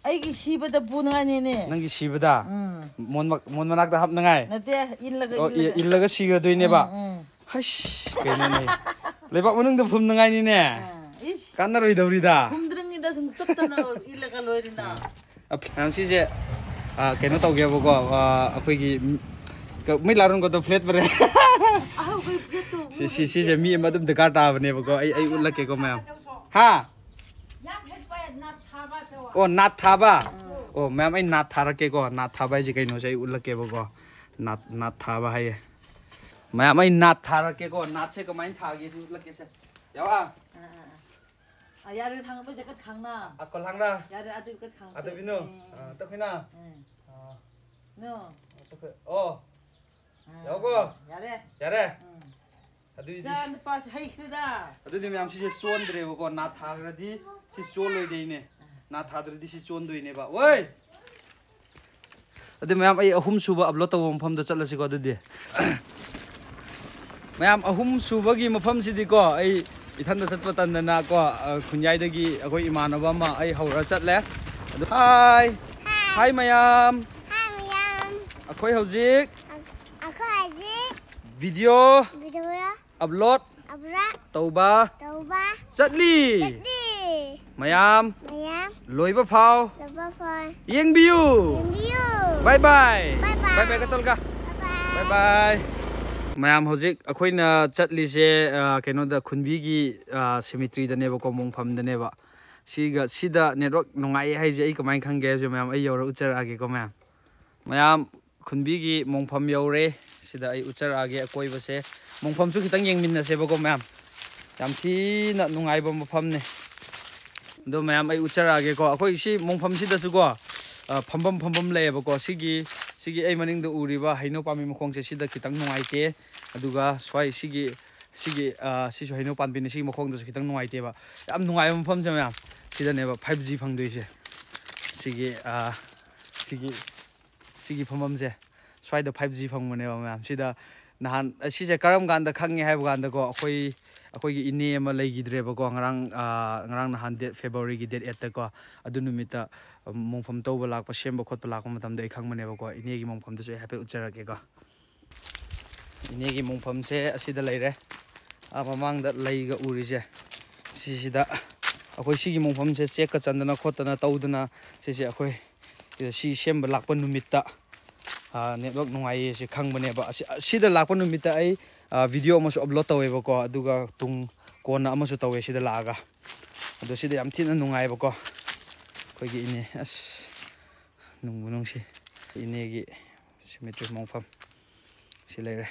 ꯑꯩꯒꯤ ꯁꯤꯕꯗ ꯄꯨꯅꯉꯥꯏꯅꯤꯅꯦ꯫ ꯅꯪꯒꯤ ꯁꯤꯕꯗ? ꯎꯝ꯫ ꯃꯣꯟ ꯃꯛ- ꯃꯣꯟ ꯃꯅꯥꯛꯇ ꯍꯥꯞꯅꯉꯥꯏ? ꯅꯠꯇꯦ, ꯏꯜꯂꯒ, ꯑꯣ, ꯏ- ꯏꯜꯂꯒ꯫ ꯏꯜꯂꯒ ꯁꯤꯈ꯭ꯔꯗꯣꯏꯅꯦꯕ? ꯎꯝ, ꯎꯝ꯫ ꯍꯩꯁ, ꯀꯩꯅꯣꯅꯦ꯫ ꯂꯩꯕꯥꯛ ꯃꯅꯨꯡꯗ ꯐꯨꯝꯅꯉꯥꯏꯅꯤꯅꯦ? ꯑꯥ, ꯏꯁ꯫ ꯀꯥꯟꯅꯔꯣꯏꯗꯧꯔꯤꯗ꯫ ꯐꯨꯝꯗ꯭ꯔꯤꯉꯩꯗ ꯁꯨꯝ ꯇꯞꯇꯅ ꯏꯜꯂꯒ ꯂꯣꯏꯔꯦꯅ꯫ ꯑ, ꯃꯌꯥꯝ ꯁꯤꯁꯦ, ꯑ, ꯀꯩꯅꯣ ꯇꯧꯒꯦꯕꯀꯣ, ꯑ, ꯑꯩꯈꯣꯏꯒꯤ ꯃ-, ꯀ-, ꯃꯩ ꯂꯥꯔꯨꯡꯒꯗꯣ flat ꯕ꯭ꯔꯦ꯫ ꯑꯍꯧꯕꯩ plate ꯇꯣ꯫ ꯁꯤ ꯁꯤ ꯁꯤꯁꯦ ꯃꯤ ꯑꯃ ꯑꯗꯨꯝ ꯗꯔꯀꯥꯔ ꯇꯥꯕꯅꯦꯕꯀꯣ꯫ ꯑꯩ ꯑꯩ ꯎꯠꯂꯛꯀꯦꯀꯣ ꯃꯌꯥꯝ꯫ ꯍꯥ? ꯑꯣ, ꯅꯥꯠ ꯊꯥꯕ꯫ ꯑꯣ ꯃꯌꯥꯝ, ꯑꯩ ꯅꯥꯠ ꯊꯥꯔꯛꯀꯦꯀꯣ꯫ ꯅꯥꯠ ꯊꯥꯕ ꯍꯥꯏꯁꯦ ꯀꯩꯅꯣꯁꯦ ꯑꯩ ꯎꯠꯂꯛꯀꯦꯕꯀꯣ꯫ ꯅꯥꯠ ꯅꯥꯠ ꯊꯥꯕ ꯍꯥꯏꯌꯦ꯫ ꯃꯌꯥꯝ, ꯑꯩ ꯅꯥꯠ ꯊꯥꯔꯛꯀꯦꯀꯣ꯫ ꯅꯥꯠꯁꯦ ꯀꯃꯥꯏꯅ ꯊꯥꯒꯦ ꯁꯤ ꯎꯠꯂꯛꯀꯦꯁꯦ꯫ ꯌꯥꯋꯥ꯫ ꯑꯥ, ꯑꯥ, ꯑꯥ꯫ ꯑꯥ, ꯌꯥꯔꯦ, ꯊꯥꯡꯕꯁꯦ ꯀꯠ ꯈꯥꯡꯅ꯫ ꯑꯀꯣ ꯂꯥꯡꯅ꯫ ꯌꯥꯔꯦ, ꯑꯗꯨ ꯀꯠ ꯈꯥꯡ꯫ ꯑꯗꯨ ꯕꯤꯅꯨ꯫ ꯎꯝ, ꯎꯝ꯫ ꯑꯥ, ꯇꯈꯣꯏꯅ꯫ ꯎꯝ꯫ ꯑꯥ꯫ ꯅꯣ꯫ ꯑꯥ, ꯇꯈꯣꯏ꯫ ꯑꯣ꯫ ꯑꯥ, ꯌꯥꯎꯀꯣ? ꯌꯥꯔꯦ꯫ ꯌꯥꯔꯦ꯫ ꯎꯝ꯫ ꯑꯗꯨꯗꯤ ꯏꯆꯥ ꯅꯨꯄꯥꯁꯦ ꯍꯩꯈ꯭ꯔꯦꯗ꯫ ꯑꯗꯨꯗꯤ ꯃꯌꯥꯝ ꯁꯤꯁꯦ ꯆꯣꯟꯗ꯭ꯔꯦꯕꯀꯣ꯫ ꯅꯥꯠ ꯊꯥꯈ꯭ꯔꯗꯤ ꯁꯤ ꯆꯣꯟꯂꯣꯏꯗꯣꯏꯅꯦ꯫ ꯅꯥꯠ ꯊꯥꯗ꯭ꯔꯗꯤ ꯁꯤ ꯆꯣꯟꯗꯣꯏꯅꯦꯕ꯫ ꯑꯣꯏ! ꯑꯗꯨ ꯃꯌꯥꯝ, ꯑꯩ ꯑꯍꯨꯝ ꯁꯨꯕ ꯑꯞꯂꯣꯗ ꯇꯧꯕ ꯃꯐꯝꯗ ꯆꯠꯂꯁꯤꯀꯣ ꯑꯗꯨꯗꯤ꯫ ꯃꯌꯥꯝ, ꯑꯍꯨꯝ ꯁꯨꯕꯒꯤ ꯃꯐꯝꯁꯤꯗꯤꯀꯣ, ꯑꯩ ꯏꯊꯟꯗ ꯆꯠꯄ ꯇꯟꯗꯅ ꯀꯣ, ꯑ, ꯈꯨꯟꯌꯥꯏꯗꯒꯤ ꯑꯩꯈꯣꯏ ꯏꯃꯥꯟꯅꯕ ꯑꯃ ꯑꯩ ꯍꯧꯔ ꯆꯠꯂꯦ꯫ ꯑꯗꯨ, ꯍꯥꯏ! ꯍꯥꯏ ꯃꯌꯥꯝ! ꯍꯥꯏ ꯃꯌꯥꯝ! ꯑꯩꯈꯣꯏ ꯍꯧꯖꯤꯛ ꯑꯩꯈꯣꯏ ꯍꯧꯖꯤꯛ ꯚꯤꯗꯤꯑꯣ ꯚꯤꯗꯤꯑꯣ ꯑꯞꯂꯣꯗ ꯑꯞꯂꯣꯗ ꯇꯧꯕ ꯇꯧꯕ ꯆꯠꯂꯤ꯫ ꯆꯠꯂꯤ꯫ ꯃꯌꯥꯝ ꯃꯌꯥꯝ ꯂꯣꯏꯕ ꯐꯥꯎ ꯂꯣꯏꯕ ꯐꯥꯎ ꯌꯦꯡꯕꯤꯌꯨ꯫ ꯌꯦꯡꯕꯤꯌꯨ꯫ ꯕꯥꯏ ꯕꯥꯏ꯫ ꯕꯥꯏ ꯕꯥꯏ꯫ ꯕꯥꯏ ꯕꯥꯏ ꯀꯠꯇꯧꯔꯒ꯫ ꯕꯥꯏ ꯕꯥꯏ꯫ ꯕꯥꯏ ꯕꯥꯏ꯫ ꯃꯌꯥꯝ ꯍꯧꯖꯤꯛ ꯑꯩꯈꯣꯏꯅ ꯆꯠꯂꯤꯁꯦ, ꯑ, ꯀꯩꯅꯣꯗ, ꯈꯨꯟꯕꯤꯒꯤ, ꯑ, ꯁꯤꯃꯤꯇ꯭ꯔꯤꯗꯅꯦꯕꯀꯣ, ꯃꯣꯡꯐꯝꯗꯅꯦꯕ꯫ ꯁꯤꯒ, ꯁꯤꯗ ꯅꯦꯠꯋꯥꯛ ꯅꯨꯡꯉꯥꯏꯌꯦ ꯍꯥꯏꯁꯦ ꯑꯩ ꯀꯃꯥꯏꯅ ꯈꯪꯒꯦ ꯍꯥꯏꯕꯁꯦ ꯃꯌꯥꯝ ꯑꯩ ꯌꯧꯔ ꯎꯠꯆꯔꯛꯑꯒꯦꯀꯣ ꯃꯌꯥꯝ꯫ ꯃꯌꯥꯝ ꯈꯨꯟꯕꯤꯒꯤ ꯃꯣꯡꯐꯝ ꯌꯧꯔꯦ꯫ ꯁꯤꯗ ꯑꯩ ꯎꯠꯆꯔꯛꯑꯒꯦ ꯑꯀꯣꯏꯕꯁꯦ꯫ ꯃꯣꯡꯐꯝꯁꯨ ꯈꯤꯇꯪ ꯌꯦꯡꯃꯤꯟꯅꯁꯦꯕꯀꯣ ꯃꯌꯥꯝ꯫ ꯌꯥꯝ ꯊꯤꯅ ꯅꯨꯡꯉꯥꯏꯕ ꯃꯐꯝꯅꯦ꯫ ꯑꯗꯣ ꯃꯌꯥꯝ ꯑꯩ ꯎꯠꯆꯔꯛꯑꯒꯦꯀꯣ꯫ ꯑꯩꯈꯣꯏ ꯁꯤ ꯃꯣꯡꯐꯝꯁꯤꯗꯁꯨꯀꯣ, ꯑ, ꯐꯝꯐꯝ, ꯐꯝꯐꯝ ꯂꯩꯌꯦꯕꯀꯣ꯫ ꯁꯤꯒꯤ, ꯁꯤꯒꯤ ꯑꯩ ꯃꯅꯤꯡꯗ ꯎꯔꯤꯕ ꯍꯩꯅꯧ ꯄꯥꯝꯕꯤ ꯃꯈꯣꯡꯁꯦ ꯁꯤꯗ ꯈꯤꯇꯪ ꯅꯨꯡꯉꯥꯏꯇꯦ꯫ ꯑꯗꯨꯒ ꯁ꯭ꯋꯥꯏ ꯁꯤꯒꯤ, ꯁꯤꯒꯤ, ꯑ, ꯁꯤꯁꯨ ꯍꯩꯅꯧ ꯄꯥꯝꯕꯤꯅꯦ꯫ ꯁꯤꯒꯤ ꯃꯈꯣꯡꯗꯁꯨ ꯈꯤꯇꯪ ꯅꯨꯡꯉꯥꯏꯇꯦꯕ꯫ ꯌꯥꯝ ꯅꯨꯡꯉꯥꯏꯕ ꯃꯐꯝꯁꯦ ꯃꯌꯥꯝ꯫ ꯁꯤꯗꯅꯦꯕ five G ꯐꯪꯗꯣꯏꯁꯦ꯫ ꯁꯤꯒꯤ, ꯑ, ꯁꯤꯒꯤ ꯁꯤꯒꯤ ꯐꯝꯐꯝꯁꯦ, ꯁ꯭ꯋꯥꯏꯗ five G ꯐꯪꯕꯅꯦꯕ ꯃꯌꯥꯝ꯫ ꯁꯤꯗ ꯅꯍꯥꯟ, ꯑꯁꯤꯁꯦ ꯀꯔꯝ ꯀꯥꯟꯗ ꯈꯪꯉꯦ ꯍꯥꯏꯕ ꯀꯥꯟꯗꯀꯣ, ꯑꯩꯈꯣꯏ, ꯑꯩꯈꯣꯏꯒꯤ ꯏꯅꯦ ꯑꯃ ꯂꯩꯈꯤꯗ꯭ꯔꯦꯕꯀꯣ, ꯉꯔꯥꯡ, ꯑꯥ, ꯉꯔꯥꯡ ꯅꯍꯥꯟ date, February ꯒꯤ date eight ꯇꯀꯣ, ꯑꯗꯨ ꯅꯨꯃꯤꯠꯇ, ꯑ, ꯃꯣꯡꯐꯝ ꯇꯧꯕ ꯂꯥꯛꯄ, ꯁꯦꯝꯕ ꯈꯣꯠꯄ ꯂꯥꯛꯄ ꯃꯇꯝꯗ ꯑꯩ ꯈꯪꯕꯅꯦꯕꯀꯣ꯫ ꯏꯅꯦꯒꯤ ꯃꯣꯡꯐꯝꯗꯨꯁꯨ ꯑꯩ ꯍꯥꯏꯐꯦꯠ ꯎꯠꯆꯔꯛꯀꯦꯀꯣ꯫ ꯏꯅꯦꯒꯤ ꯃꯣꯡꯐꯝꯁꯦ ꯑꯁꯤꯗ ꯂꯩꯔꯦ꯫ ꯑꯥ, ꯃꯃꯥꯡꯗ ꯂꯩꯒ ꯎꯔꯤꯁꯦ, ꯁꯤꯁꯤꯗ ꯑꯩꯈꯣꯏ ꯁꯤꯒꯤ ꯃꯣꯡꯐꯝꯁꯦ ꯆꯦꯛꯀ ꯆꯟꯗꯅ ꯈꯣꯠꯇꯅ ꯇꯧꯗꯅ, ꯁꯤꯁꯦ ꯑꯩꯈꯣꯏ ꯁꯤꯗ ꯁꯤ ꯁꯦꯝꯕ ꯂꯥꯛꯄ ꯅꯨꯃꯤꯠꯇ, ꯑꯥ, network ꯅꯨꯡꯉꯥꯏꯌꯦ ꯁꯤ ꯈꯪꯕꯅꯦꯕ꯫ ꯑꯁꯤ, ꯑꯁꯤꯗ ꯂꯥꯛꯄ ꯅꯨꯃꯤꯠꯇ ꯑꯩ ꯚꯤꯗꯤꯑꯣ ꯑꯃꯁꯨ ꯑꯞꯂꯣꯗ ꯇꯧꯋꯦꯕꯀꯣ, ꯑꯗꯨꯒ ꯇꯨꯡ ꯀꯣꯟꯅ ꯑꯃꯁꯨ ꯇꯧꯋꯦ ꯁꯤꯗ ꯂꯥꯛꯑꯒ꯫ ꯑꯗꯣ ꯁꯤꯗ ꯌꯥꯝ ꯊꯤꯅ ꯅꯨꯡꯉꯥꯏꯕꯀꯣ, ꯑꯩꯈꯣꯏꯒꯤ ꯏꯅꯦ, ꯑꯁ, ꯅꯨꯡꯕꯨ ꯅꯨꯡꯁꯤ꯫ ꯏꯅꯦꯒꯤ ꯁꯤꯃꯤꯇ꯭ꯔꯤ ꯃꯣꯡꯐꯝ ꯁꯤ ꯂꯩꯔꯦ꯫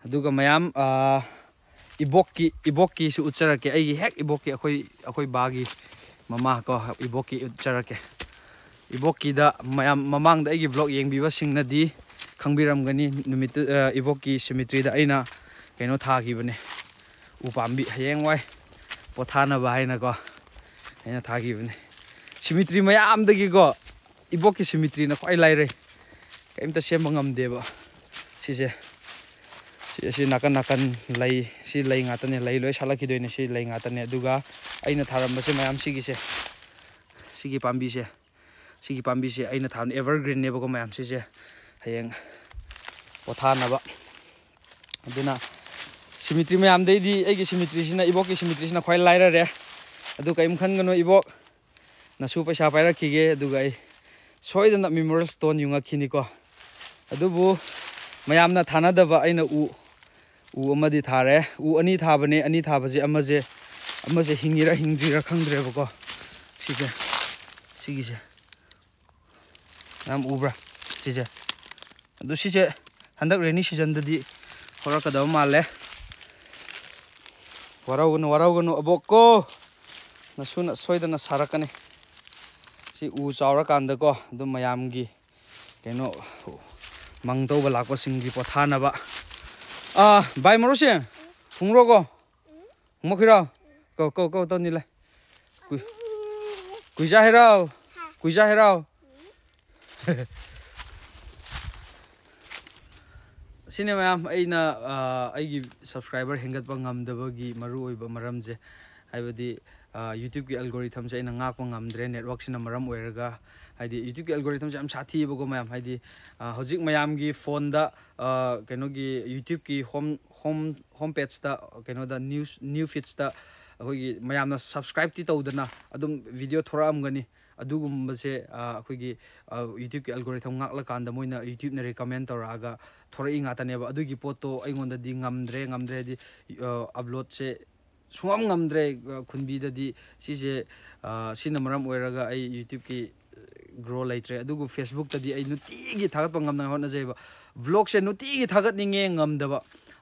ꯑꯗꯨꯒ ꯃꯌꯥꯝ, ꯑꯥ, ꯏꯕꯣꯛꯀꯤ, ꯏꯕꯣꯛꯀꯤꯁꯨ ꯎꯠꯆꯔꯛꯀꯦ꯫ ꯑꯩꯒꯤ ꯍꯦꯛ ꯏꯕꯣꯛꯀꯤ, ꯑꯩꯈꯣꯏ, ꯑꯩꯈꯣꯏ ꯕꯥꯒꯤ ꯃꯃꯥ ꯀꯣ, ꯏꯕꯣꯛꯀꯤ ꯎꯠꯆꯔꯛꯀꯦ꯫ ꯏꯕꯣꯛꯀꯤꯗ ꯃꯌꯥꯝ ꯃꯃꯥꯡꯗ ꯑꯩꯒꯤ ꯕ꯭ꯂꯣꯒ ꯌꯦꯡꯕꯤꯕꯁꯤꯡꯅꯗꯤ ꯈꯪꯕꯤꯔꯝꯒꯅꯤ, ꯅꯨꯃꯤꯠꯇꯨ, ꯑ, ꯏꯕꯣꯛꯀꯤ ꯁꯤꯃꯤꯇ꯭ꯔꯤꯗ ꯑꯩꯅ ꯀꯩꯅꯣ ꯊꯥꯈꯤꯕꯅꯦ, ꯎ ꯄꯥꯝꯕꯤ ꯍꯌꯦꯡꯋꯥꯏ ꯄꯣꯊꯥꯅꯕ ꯍꯥꯏꯅꯀꯣ, ꯑꯩꯅ ꯊꯥꯈꯤꯕꯅꯦ꯫ ꯁꯤꯃꯤꯇ꯭ꯔꯤ ꯃꯌꯥꯝꯗꯒꯤꯀꯣ, ꯏꯕꯣꯛꯀꯤ ꯁꯤꯃꯤꯇ꯭ꯔꯤꯅ ꯈ꯭ꯋꯥꯏ ꯂꯥꯏꯔꯩ, ꯀꯔꯤꯝꯇ ꯁꯦꯝꯕ ꯉꯝꯗꯦꯕ꯫ ꯁꯤꯁꯦ, ꯁꯤ, ꯁꯤ ꯅꯥꯀꯟ ꯅꯥꯀꯟ ꯂꯩ, ꯁꯤ ꯂꯩ ꯉꯥꯛꯇꯅꯦ, ꯂꯩ ꯂꯣꯏ ꯁꯥꯠꯂꯛꯈꯤꯗꯣꯏꯅꯦ꯫ ꯁꯤ ꯂꯩ ꯉꯥꯛꯇꯅꯦ꯫ ꯑꯗꯨꯒ ꯑꯩꯅ ꯊꯥꯔꯝꯕꯁꯦ ꯃꯌꯥꯝ, ꯁꯤꯒꯤꯁꯦ, ꯁꯤꯒꯤ ꯄꯥꯝꯕꯤꯁꯦ, ꯁꯤꯒꯤ ꯄꯥꯝꯕꯤꯁꯦ ꯑꯩꯅ ꯊꯥꯕꯅꯦ, ꯑꯦꯚꯔꯒ꯭ꯔꯤꯟꯅꯦꯕꯀꯣ ꯃꯌꯥꯝ, ꯁꯤꯁꯦ ꯍꯌꯦꯡ ꯄꯣꯊꯥꯅꯕ꯫ ꯑꯗꯨꯅ ꯁꯤꯃꯤꯇ꯭ꯔꯤ ꯃꯌꯥꯝꯗꯩꯗꯤ ꯑꯩꯒꯤ ꯁꯤꯃꯤꯇ꯭ꯔꯤꯁꯤꯅ, ꯏꯕꯣꯛꯀꯤ ꯁꯤꯃꯤꯇ꯭ꯔꯤꯁꯤꯅ ꯈ꯭ꯋꯥꯏ ꯂꯥꯏꯔꯔꯦ꯫ ꯑꯗꯨ ꯀꯔꯤꯝ ꯈꯟꯒꯅꯨ ꯏꯕꯣꯛ, ꯅꯁꯨ ꯄꯩꯁꯥ ꯄꯥꯏꯔꯛꯈꯤꯒꯦ, ꯑꯗꯨꯒ ꯑꯩ ꯁꯣꯏꯗꯅ ꯃꯦꯃꯣꯔꯤꯌꯦꯜ ꯁ꯭ꯇꯣꯟ ꯌꯨꯡꯉꯛꯈꯤꯅꯤꯀꯣ꯫ ꯑꯗꯨꯕꯨ ꯃꯌꯥꯝꯅ ꯊꯥꯅꯗꯕ ꯑꯩꯅ ꯎ, ꯎ ꯑꯃꯗꯤ ꯊꯥꯔꯦ꯫ ꯎ ꯑꯅꯤ ꯊꯥꯕꯅꯦ, ꯑꯅꯤ ꯊꯥꯕꯁꯦ ꯑꯃꯁꯦ, ꯑꯃꯁꯦ ꯍꯤꯡꯉꯤꯔꯥ ꯍꯤꯡꯗ꯭ꯔꯤꯔꯥ ꯈꯪꯗ꯭ꯔꯦꯕꯀꯣ꯫ ꯁꯤꯁꯦ, ꯁꯤꯒꯤꯁꯦ꯫ ꯃꯌꯥꯝ ꯎꯕ꯭ꯔꯥ? ꯁꯤꯁꯦ꯫ ꯑꯗꯨ ꯁꯤꯁꯦ ꯍꯟꯗꯛ ꯔꯦꯅꯤ ꯁꯤꯖꯟꯗꯗꯤ ꯍꯧꯔꯛꯀꯗꯕ ꯃꯥꯜꯂꯦ꯫ ꯋꯥꯔꯧꯒꯅꯨ, ꯋꯥꯔꯧꯒꯅꯨ ꯑꯕꯣꯛꯀꯣ, ꯅꯁꯨꯅ ꯁꯣꯏꯗꯅ ꯁꯥꯔꯛꯀꯅꯤ꯫ ꯁꯤ ꯎ ꯆꯥꯎꯔꯀꯥꯟꯗꯀꯣ, ꯑꯗꯨꯝ ꯃꯌꯥꯝꯒꯤ ꯀꯩꯅꯣ, ꯃꯪ ꯇꯧꯕ ꯂꯥꯛꯄꯁꯤꯡꯒꯤ ꯄꯣꯊꯥꯅꯕ꯫ ꯑꯥ, ꯚꯥꯏ ꯃꯔꯨꯞꯁꯦ, ꯐꯨꯡꯔꯣꯀꯣ? ꯃꯈꯤꯔꯥꯎ, ꯀꯧ, ꯀꯧ, ꯀꯧ, ꯇꯧꯅꯤ ꯂꯩ꯫ ꯀꯨꯏ-, ꯀꯨꯏꯖꯥ ꯍꯦꯔꯥꯎ, ꯀꯨꯏꯖꯥ ꯍꯦꯔꯥꯎ꯫ ꯁꯤꯅꯦ ꯃꯌꯥꯝ, ꯑꯩꯅ, ꯑ, ꯑꯩꯒꯤ ꯁꯕꯁꯀ꯭ꯔꯥꯏꯕꯔ ꯍꯦꯟꯒꯠꯄ ꯉꯝꯗꯕꯒꯤ ꯃꯔꯨꯑꯣꯏꯕ ꯃꯔꯝꯁꯦ, ꯍꯥꯏꯕꯗꯤ, ꯑ, YouTubeꯀꯤ algorithmꯁꯦ ꯑꯩꯅ ꯉꯥꯛꯄ ꯉꯝꯗ꯭ꯔꯦ, networkꯁꯤꯅ ꯃꯔꯝ ꯑꯣꯏꯔꯒ, ꯍꯥꯏꯗꯤ YouTubeꯀꯤ algorithmꯁꯦ ꯌꯥꯝ ꯁꯥꯊꯤꯑꯕꯀꯣ ꯃꯌꯥꯝ, ꯍꯥꯏꯗꯤ, ꯑ, ꯍꯧꯖꯤꯛ ꯃꯌꯥꯝꯒꯤ ꯐꯣꯟꯗ, ꯑ, ꯀꯩꯅꯣꯒꯤ YouTubeꯀꯤ home, home, home pageꯇ, ꯀꯩꯅꯣꯗ news, new feedsꯇ ꯑꯩꯈꯣꯏꯒꯤ ꯃꯌꯥꯝꯅ subscribeꯇꯤ ꯇꯧꯗꯅ ꯑꯗꯨꯝ video ꯊꯣꯔꯛꯑꯝꯒꯅꯤ꯫ ꯑꯗꯨꯒꯨꯝꯕꯁꯦ ꯑꯩꯈꯣꯏꯒꯤ ꯌꯨꯇ꯭ꯌꯨꯕꯀꯤ ꯑꯦꯜꯒꯣꯔꯤꯊꯝ ꯉꯥꯛꯂꯀꯥꯟꯗ ꯃꯣꯏꯅ ꯌꯨꯇ꯭ꯌꯨꯕꯅ ꯔꯤꯀꯃꯦꯟ ꯇꯧꯔꯛꯑꯒ ꯊꯣꯔꯛꯏ ꯉꯥꯛꯇꯅꯦꯕ꯫ ꯑꯗꯨꯒꯤ ꯄꯣꯠꯇꯣ ꯑꯩꯉꯣꯟꯗꯗꯤ ꯉꯝꯗ꯭ꯔꯦ ꯉꯝꯗ꯭ꯔꯦ ꯍꯥꯏꯗꯤ ꯑꯞꯂꯣꯗꯁꯦ ꯁꯨꯡꯉꯝ ꯉꯝꯗ꯭ꯔꯦ꯫ ꯈꯨꯟꯕꯤꯗꯗꯤ ꯁꯤꯁꯦ ꯁꯤꯅ ꯃꯔꯝ ꯑꯣꯏꯔꯒ ꯑꯩ ꯌꯨꯇ꯭ꯌꯨꯕꯀꯤ ꯒ꯭ꯔꯣ ꯂꯩꯇ꯭ꯔꯦ꯫ ꯑꯗꯨꯕꯨ ꯐꯦꯁꯕꯨꯛꯇꯗꯤ ꯑꯩ ꯅꯨꯡꯇꯤꯒꯤ ꯊꯥꯒꯠꯄ ꯉꯝꯅꯉꯥꯏ ꯍꯣꯠꯅꯖꯩꯕ꯫ ꯕ꯭ꯂꯣꯒꯁꯦ ꯅꯨꯡꯇꯤꯒꯤ ꯊꯥꯒꯠꯅꯤꯡꯉꯦ, ꯉꯝꯗꯕ꯫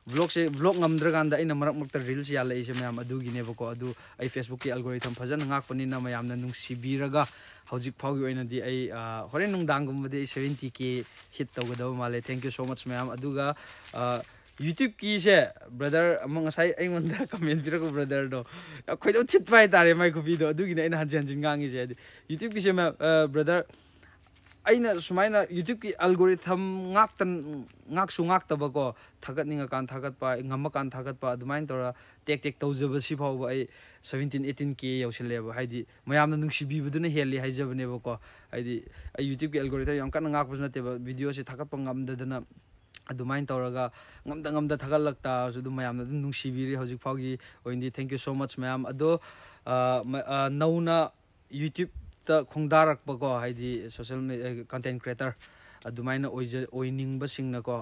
ꯕ꯭ꯂꯣꯒꯁꯦ ꯕ꯭ꯂꯣꯒ ꯉꯝꯗ꯭ꯔꯀꯥꯟꯗ ꯑꯩꯅ ꯃꯔꯛ ꯃꯔꯛꯇ ꯔꯤꯜꯁ ꯌꯥꯜꯂꯛꯏꯁꯦ ꯃꯌꯥꯝ ꯑꯗꯨꯒꯤꯅꯦꯕꯀꯣ꯫ ꯑꯗꯨ ꯑꯩ ꯐꯦꯁꯕꯨꯛꯀꯤ ꯑꯦꯜꯒꯣꯔꯤꯊꯝ ꯐꯖꯅ ꯉꯥꯛꯄꯅꯤꯅ ꯃꯌꯥꯝꯅ ꯅꯨꯡꯁꯤꯕꯤꯔꯒ ꯍꯧꯖꯤꯛ ꯐꯥꯎꯒꯤ ꯑꯣꯏꯅꯗꯤ ꯑꯩ ꯍꯣꯔꯦꯟ ꯅꯨꯡꯗꯥꯡꯒꯨꯝꯕꯗꯤ ꯑꯩ ꯁꯚꯦꯟꯇꯤ ꯀꯦ ꯍꯤꯠ ꯇꯧꯒꯗꯕ ꯃꯥꯜꯂꯦ꯫ Thank you so much ꯃꯌꯥꯝ꯫ ꯑꯗꯨꯒ ꯌꯨꯇ꯭ꯌꯨꯕꯀꯤꯁꯦ ꯕ꯭ꯔꯗꯔ ꯑꯃ ꯉꯁꯥꯏ ꯑꯩꯉꯣꯟꯗ ꯀꯃꯦꯟ ꯄꯤꯔꯛꯄ ꯕ꯭ꯔꯗꯔꯗꯣ ꯌꯥꯝ ꯈꯣꯏꯗꯧ ꯊꯤꯠꯄ ꯍꯥꯏꯇꯥꯔꯦ, ꯃꯥꯏ ꯈꯨꯕꯤꯗꯣ꯫ ꯑꯗꯨꯒꯤꯅꯦ ꯑꯩꯅ ꯍꯟꯖꯤꯟ ꯍꯟꯖꯤꯟ ꯉꯥꯡꯉꯤꯁꯦ꯫ ꯍꯥꯏꯗꯤ ꯌꯨꯇ꯭ꯌꯨꯕꯀꯤꯁꯦ ꯃꯌꯥꯝ ꯕ꯭ꯔꯗꯔ, ꯑꯩꯅ ꯁꯨꯃꯥꯏꯅ ꯌꯨꯇ꯭ꯌꯨꯕꯀꯤ ꯑꯦꯜꯒꯣꯔꯤꯊꯝ ꯉꯥꯛꯇ ꯉꯥꯛꯁꯨ ꯉꯥꯛꯇꯕꯀꯣ, ꯊꯥꯒꯠꯅꯤꯡꯉꯀꯥꯟ ꯊꯥꯒꯠꯄ, ꯉꯝꯃꯀꯥꯟ ꯊꯥꯒꯠꯄ, ꯑꯗꯨꯃꯥꯏꯅ ꯇꯧꯔ ꯇꯦꯛ ꯇꯦꯛ ꯇꯧꯖꯕꯁꯤ ꯐꯥꯎꯕ ꯑꯩ ꯁꯚꯦꯟꯇꯤꯟ ꯑꯩꯠꯇꯤꯟ ꯀꯦ ꯌꯧꯁꯤꯜꯂꯦꯕ꯫ ꯍꯥꯏꯗꯤ ꯃꯌꯥꯝꯅ ꯅꯨꯡꯁꯤꯕꯤꯕꯗꯨꯅ ꯍꯦꯜꯂꯤ ꯍꯥꯏꯖꯕꯅꯦꯕꯀꯣ꯫ ꯍꯥꯏꯗꯤ ꯑꯩ ꯌꯨꯇ꯭ꯌꯨꯕꯀꯤ ꯑꯦꯜꯒꯣꯔꯤꯊꯝ ꯌꯥꯝ ꯀꯟꯅ ꯉꯥꯛꯄꯁꯨ ꯅꯠꯇꯦꯕ, ꯚꯤꯗꯤꯑꯣꯁꯦ ꯊꯥꯒꯠꯄ ꯉꯝꯗꯗꯅ ꯑꯗꯨꯃꯥꯏꯅ ꯇꯧꯔꯒ ꯉꯝꯗ ꯉꯝꯗ ꯊꯥꯒꯠꯂꯛ ꯇꯥꯔꯁꯨ ꯑꯗꯨꯝ ꯃꯌꯥꯝꯅ ꯑꯗꯨꯝ ꯅꯨꯡꯁꯤꯕꯤꯔꯤ ꯍꯧꯖꯤꯛ ꯐꯥꯎꯒꯤ ꯑꯣꯏꯅꯗꯤ꯫ Thank you so much ꯃꯌꯥꯝ꯫ ꯑꯗꯣ ꯅꯧꯅ ꯌꯨꯇ꯭ꯌꯨꯕꯇ ꯈꯣꯡꯗꯥꯔꯛꯄꯀꯣ, ꯍꯥꯏꯗꯤ ꯁꯣꯁꯦꯜ ꯃꯦ-, content creator ꯑꯗꯨꯃꯥꯏꯅ ꯑꯣꯏꯖ-, ꯑꯣꯏꯅꯤꯡꯕꯁꯤꯡꯅꯀꯣ,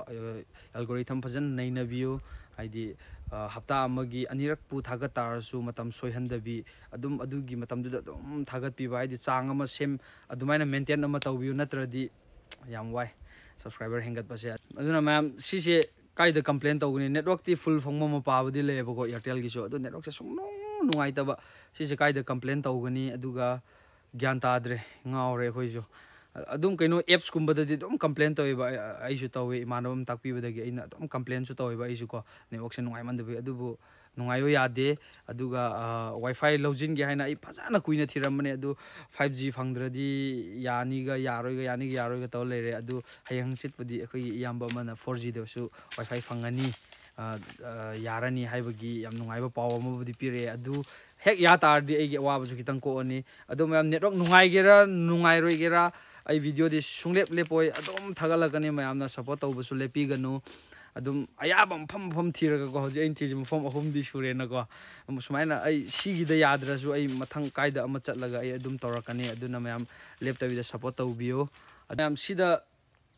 ꯑꯦꯜꯒꯣꯔꯤꯊꯝ ꯐꯖꯅ ꯅꯩꯅꯕꯤꯌꯨ꯫ ꯍꯥꯏꯗꯤ ꯍꯞꯇꯥ ꯑꯃꯒꯤ ꯑꯅꯤꯔꯛꯄꯨ ꯊꯥꯒꯠ ꯇꯥꯔꯁꯨ ꯃꯇꯝ ꯁꯣꯏꯍꯟꯗꯕꯤ, ꯑꯗꯨꯝ ꯑꯗꯨꯒꯤ ꯃꯇꯝꯗꯨꯗ ꯑꯗꯨꯝ ꯊꯥꯒꯠꯄꯤꯕ꯫ ꯍꯥꯏꯗꯤ ꯆꯥꯡ ꯑꯃ ꯁꯦꯝ, ꯑꯗꯨꯃꯥꯏꯅ ꯃꯦꯟꯇꯦꯟ ꯑꯃ ꯇꯧꯕꯤꯌꯨ, ꯅꯠꯇ꯭ꯔꯗꯤ ꯌꯥꯝ ꯋꯥꯏ ꯁꯕꯁꯀ꯭ꯔꯥꯏꯕꯔ ꯍꯦꯟꯒꯠꯄꯁꯦ꯫ ꯑꯗꯨꯅ ꯃꯌꯥꯝ ꯁꯤꯁꯦ ꯀꯥꯏꯗ ꯀꯝꯄ꯭ꯂꯦꯟ ꯇꯧꯒꯅꯤ? ꯅꯦꯠꯋꯥꯛꯇꯤ ꯐꯨꯜ ꯐꯪꯕ ꯃꯄꯥꯕꯨꯗꯤ ꯂꯩꯌꯦꯕꯀꯣ ꯑꯦꯌꯥꯔꯇꯦꯜꯒꯤꯁꯨ, ꯑꯗꯣ ꯅꯦꯠꯋꯥꯛꯁꯦ ꯁꯨꯡꯅꯨꯡ ꯅꯨꯡꯉꯥꯏꯇꯕ꯫ ꯁꯤꯁꯦ ꯀꯥꯏꯗ ꯀꯝꯄ꯭ꯂꯦꯟ ꯇꯧꯒꯅꯤ? ꯑꯗꯨꯒ ꯒ꯭ꯌꯥꯟ ꯇꯥꯗ꯭ꯔꯦ, ꯉꯥꯎꯔꯦ ꯑꯩꯈꯣꯏꯁꯨ꯫ ꯑꯗꯨꯝ ꯀꯩꯅꯣ ꯑꯦꯞꯁꯀꯨꯝꯕꯗꯗꯤ ꯑꯗꯨꯝ ꯀꯝꯄ꯭ꯂꯦꯟ ꯇꯧꯋꯦꯕ, ꯑꯩ-, ꯑꯩꯁꯨ ꯇꯧꯋꯦ, ꯏꯃꯥꯟꯅꯕ ꯑꯃ ꯇꯥꯛꯄꯤꯕꯗꯒꯤ ꯑꯩꯅ ꯑꯗꯨꯝ ꯀꯝꯄ꯭ꯂꯦꯟꯁꯨ ꯇꯧꯋꯦꯕ ꯑꯩꯁꯨꯀꯣ, ꯅꯦꯠꯋꯥꯛꯁꯦ ꯅꯨꯡꯉꯥꯏꯃꯟꯗꯕꯒꯤ꯫ ꯑꯗꯨꯕꯨ ꯅꯨꯡꯉꯥꯏꯌꯣ ꯌꯥꯗꯦ꯫ ꯑꯗꯨꯒ ꯋꯥꯏꯐꯥꯏ ꯂꯧꯁꯤꯟꯒꯦ ꯍꯥꯏꯅ ꯑꯩ ꯐꯖꯅ ꯀꯨꯏꯅ ꯊꯤꯔꯝꯕꯅꯦ, ꯑꯗꯨ ꯐꯥꯏꯚ ꯖꯤ ꯐꯪꯗ꯭ꯔꯗꯤ ꯌꯥꯅꯤꯒ ꯌꯥꯔꯣꯏꯒ, ꯌꯥꯅꯤꯒ ꯌꯥꯔꯣꯏꯒ ꯇꯧꯔ ꯂꯩꯔꯦ꯫ ꯑꯗꯨ ꯍꯌꯦꯡ ꯍꯪꯆꯤꯠꯄꯨꯗꯤ ꯑꯩꯈꯣꯏꯒꯤ ꯏꯌꯥꯝꯕ ꯑꯃꯅ ꯐꯣꯔ ꯖꯤꯗꯁꯨ ꯋꯥꯏꯐꯥꯏ ꯐꯪꯉꯅꯤ, ꯑ, ꯑ, ꯌꯥꯔꯅꯤ ꯍꯥꯏꯕꯒꯤ ꯌꯥꯝ ꯅꯨꯡꯉꯥꯏꯕ ꯄꯥꯎ ꯑꯃꯕꯨꯗꯤ ꯄꯤꯔꯛꯑꯦ꯫ ꯑꯗꯨ ꯍꯦꯛ ꯌꯥ ꯇꯥꯔꯗꯤ ꯑꯩꯒꯤ ꯑꯋꯥꯕꯁꯨ ꯈꯤꯇꯪ ꯀꯣꯛꯑꯅꯤ꯫ ꯑꯗꯣ ꯃꯌꯥꯝ, ꯅꯦꯠꯋꯥꯛ ꯅꯨꯡꯉꯥꯏꯒꯦꯔꯥ ꯅꯨꯡꯉꯥꯏꯔꯣꯏꯒꯦꯔꯥ, ꯑꯩ ꯚꯤꯗꯤꯑꯣꯗꯤ ꯁꯨꯡꯂꯦꯞ ꯂꯦꯞꯄꯣꯏ, ꯑꯗꯨꯝ ꯊꯥꯒꯠꯂꯛꯀꯅꯤ꯫ ꯃꯌꯥꯝꯅ ꯁꯞꯄꯣꯔꯠ ꯇꯧꯕꯁꯨ ꯂꯦꯞꯄꯤꯒꯅꯨ꯫ ꯑꯗꯨꯝ ꯑꯌꯥꯕ ꯃꯐꯝ ꯃꯐꯝ ꯊꯤꯔꯒꯀꯣ, ꯍꯧꯖꯤꯛ ꯑꯩꯅ ꯊꯤꯔꯤꯁꯦ ꯃꯐꯝ ꯑꯍꯨꯝꯗꯤ ꯁꯨꯔꯦꯅꯀꯣ꯫ ꯑꯗꯨꯝ ꯁꯨꯃꯥꯏꯅ ꯑꯩ ꯁꯤꯒꯤꯗ ꯌꯥꯗ꯭ꯔꯁꯨ ꯑꯩ ꯃꯊꯪ ꯀꯥꯏꯗ ꯑꯃ ꯆꯠꯂꯒ ꯑꯩ ꯑꯗꯨꯝ ꯇꯧꯔꯛꯀꯅꯤ꯫ ꯑꯗꯨꯅ ꯃꯌꯥꯝ ꯂꯦꯞꯇꯕꯤꯗ ꯁꯞꯄꯣꯔꯠ ꯇꯧꯕꯤꯌꯨ꯫ ꯑꯗꯨ ꯃꯌꯥꯝ ꯁꯤꯗ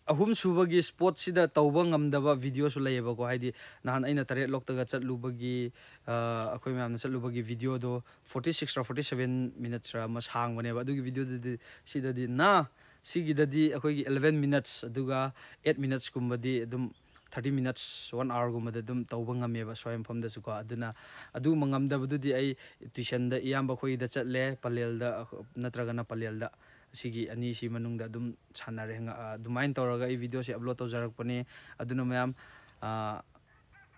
ꯑꯍꯨꯝ ꯁꯨꯕꯒꯤ ꯁ꯭ꯄꯣꯠꯁꯤꯗ ꯇꯧꯕ ꯉꯝꯗꯕ ꯚꯤꯗꯤꯑꯣꯁꯨ ꯂꯩꯌꯦꯕꯀꯣ꯫ ꯍꯥꯏꯗꯤ ꯅꯍꯥꯟ ꯑꯩꯅ ꯇꯔꯦꯠ ꯂꯣꯛꯇꯒ ꯆꯠꯂꯨꯕꯒꯤ, ꯑ, ꯑꯩꯈꯣꯏ ꯃꯌꯥꯝꯅ ꯆꯠꯂꯨꯕꯒꯤ ꯚꯤꯗꯤꯑꯣꯗꯣ ꯐꯣꯔꯇꯤ ꯁꯤꯛꯁꯔ ꯐꯣꯔꯇꯤ ꯁꯦꯚꯦꯟ ꯃꯤꯅꯠꯁꯔ ꯑꯃ ꯁꯥꯡꯕꯅꯦꯕ꯫ ꯑꯗꯨꯒꯤ ꯚꯤꯗꯤꯑꯣꯗꯨꯗꯤ ꯁꯤꯗꯗꯤ ꯅ ꯁꯤꯒꯤꯗꯗꯤ ꯑꯩꯈꯣꯏꯒꯤ eleven minutes, ꯑꯗꯨꯒ eight minutesꯀꯨꯝꯕꯗꯤ ꯑꯗꯨꯝ, thirty minutes, one hourꯒꯨꯝꯕꯗ ꯑꯗꯨꯝ ꯇꯧꯕ ꯉꯝꯃꯦꯕ ꯁ꯭ꯋꯥꯏ ꯃꯐꯝꯗꯁꯨꯀꯣ꯫ ꯑꯗꯨꯅ ꯑꯗꯨꯒꯨꯝꯕ ꯉꯝꯗꯕꯗꯨꯗꯤ ꯑꯩ tuitionꯗ ꯏꯌꯥꯝꯕ ꯑꯩꯈꯣꯏꯒꯤꯗ ꯆꯠꯂꯦ, ꯄꯂꯦꯜꯗ, ꯑ, ꯅꯠꯇ꯭ꯔꯒꯅ ꯄꯂꯦꯜꯗ꯫ ꯑꯁꯤꯒꯤ ꯑꯅꯤꯁꯤ ꯃꯅꯨꯡꯗ ꯑꯗꯨꯝ ꯁꯥꯟꯅꯔꯦ꯫ ꯉ-, ꯑ, ꯑꯗꯨꯃꯥꯏꯅ ꯇꯧꯔꯒ ꯑꯩ ꯚꯤꯗꯤꯑꯣꯁꯦ ꯑꯞꯂꯣꯗ ꯇꯧꯖꯔꯛꯄꯅꯦ꯫ ꯑꯗꯨꯅ ꯃꯌꯥꯝ, ꯑ,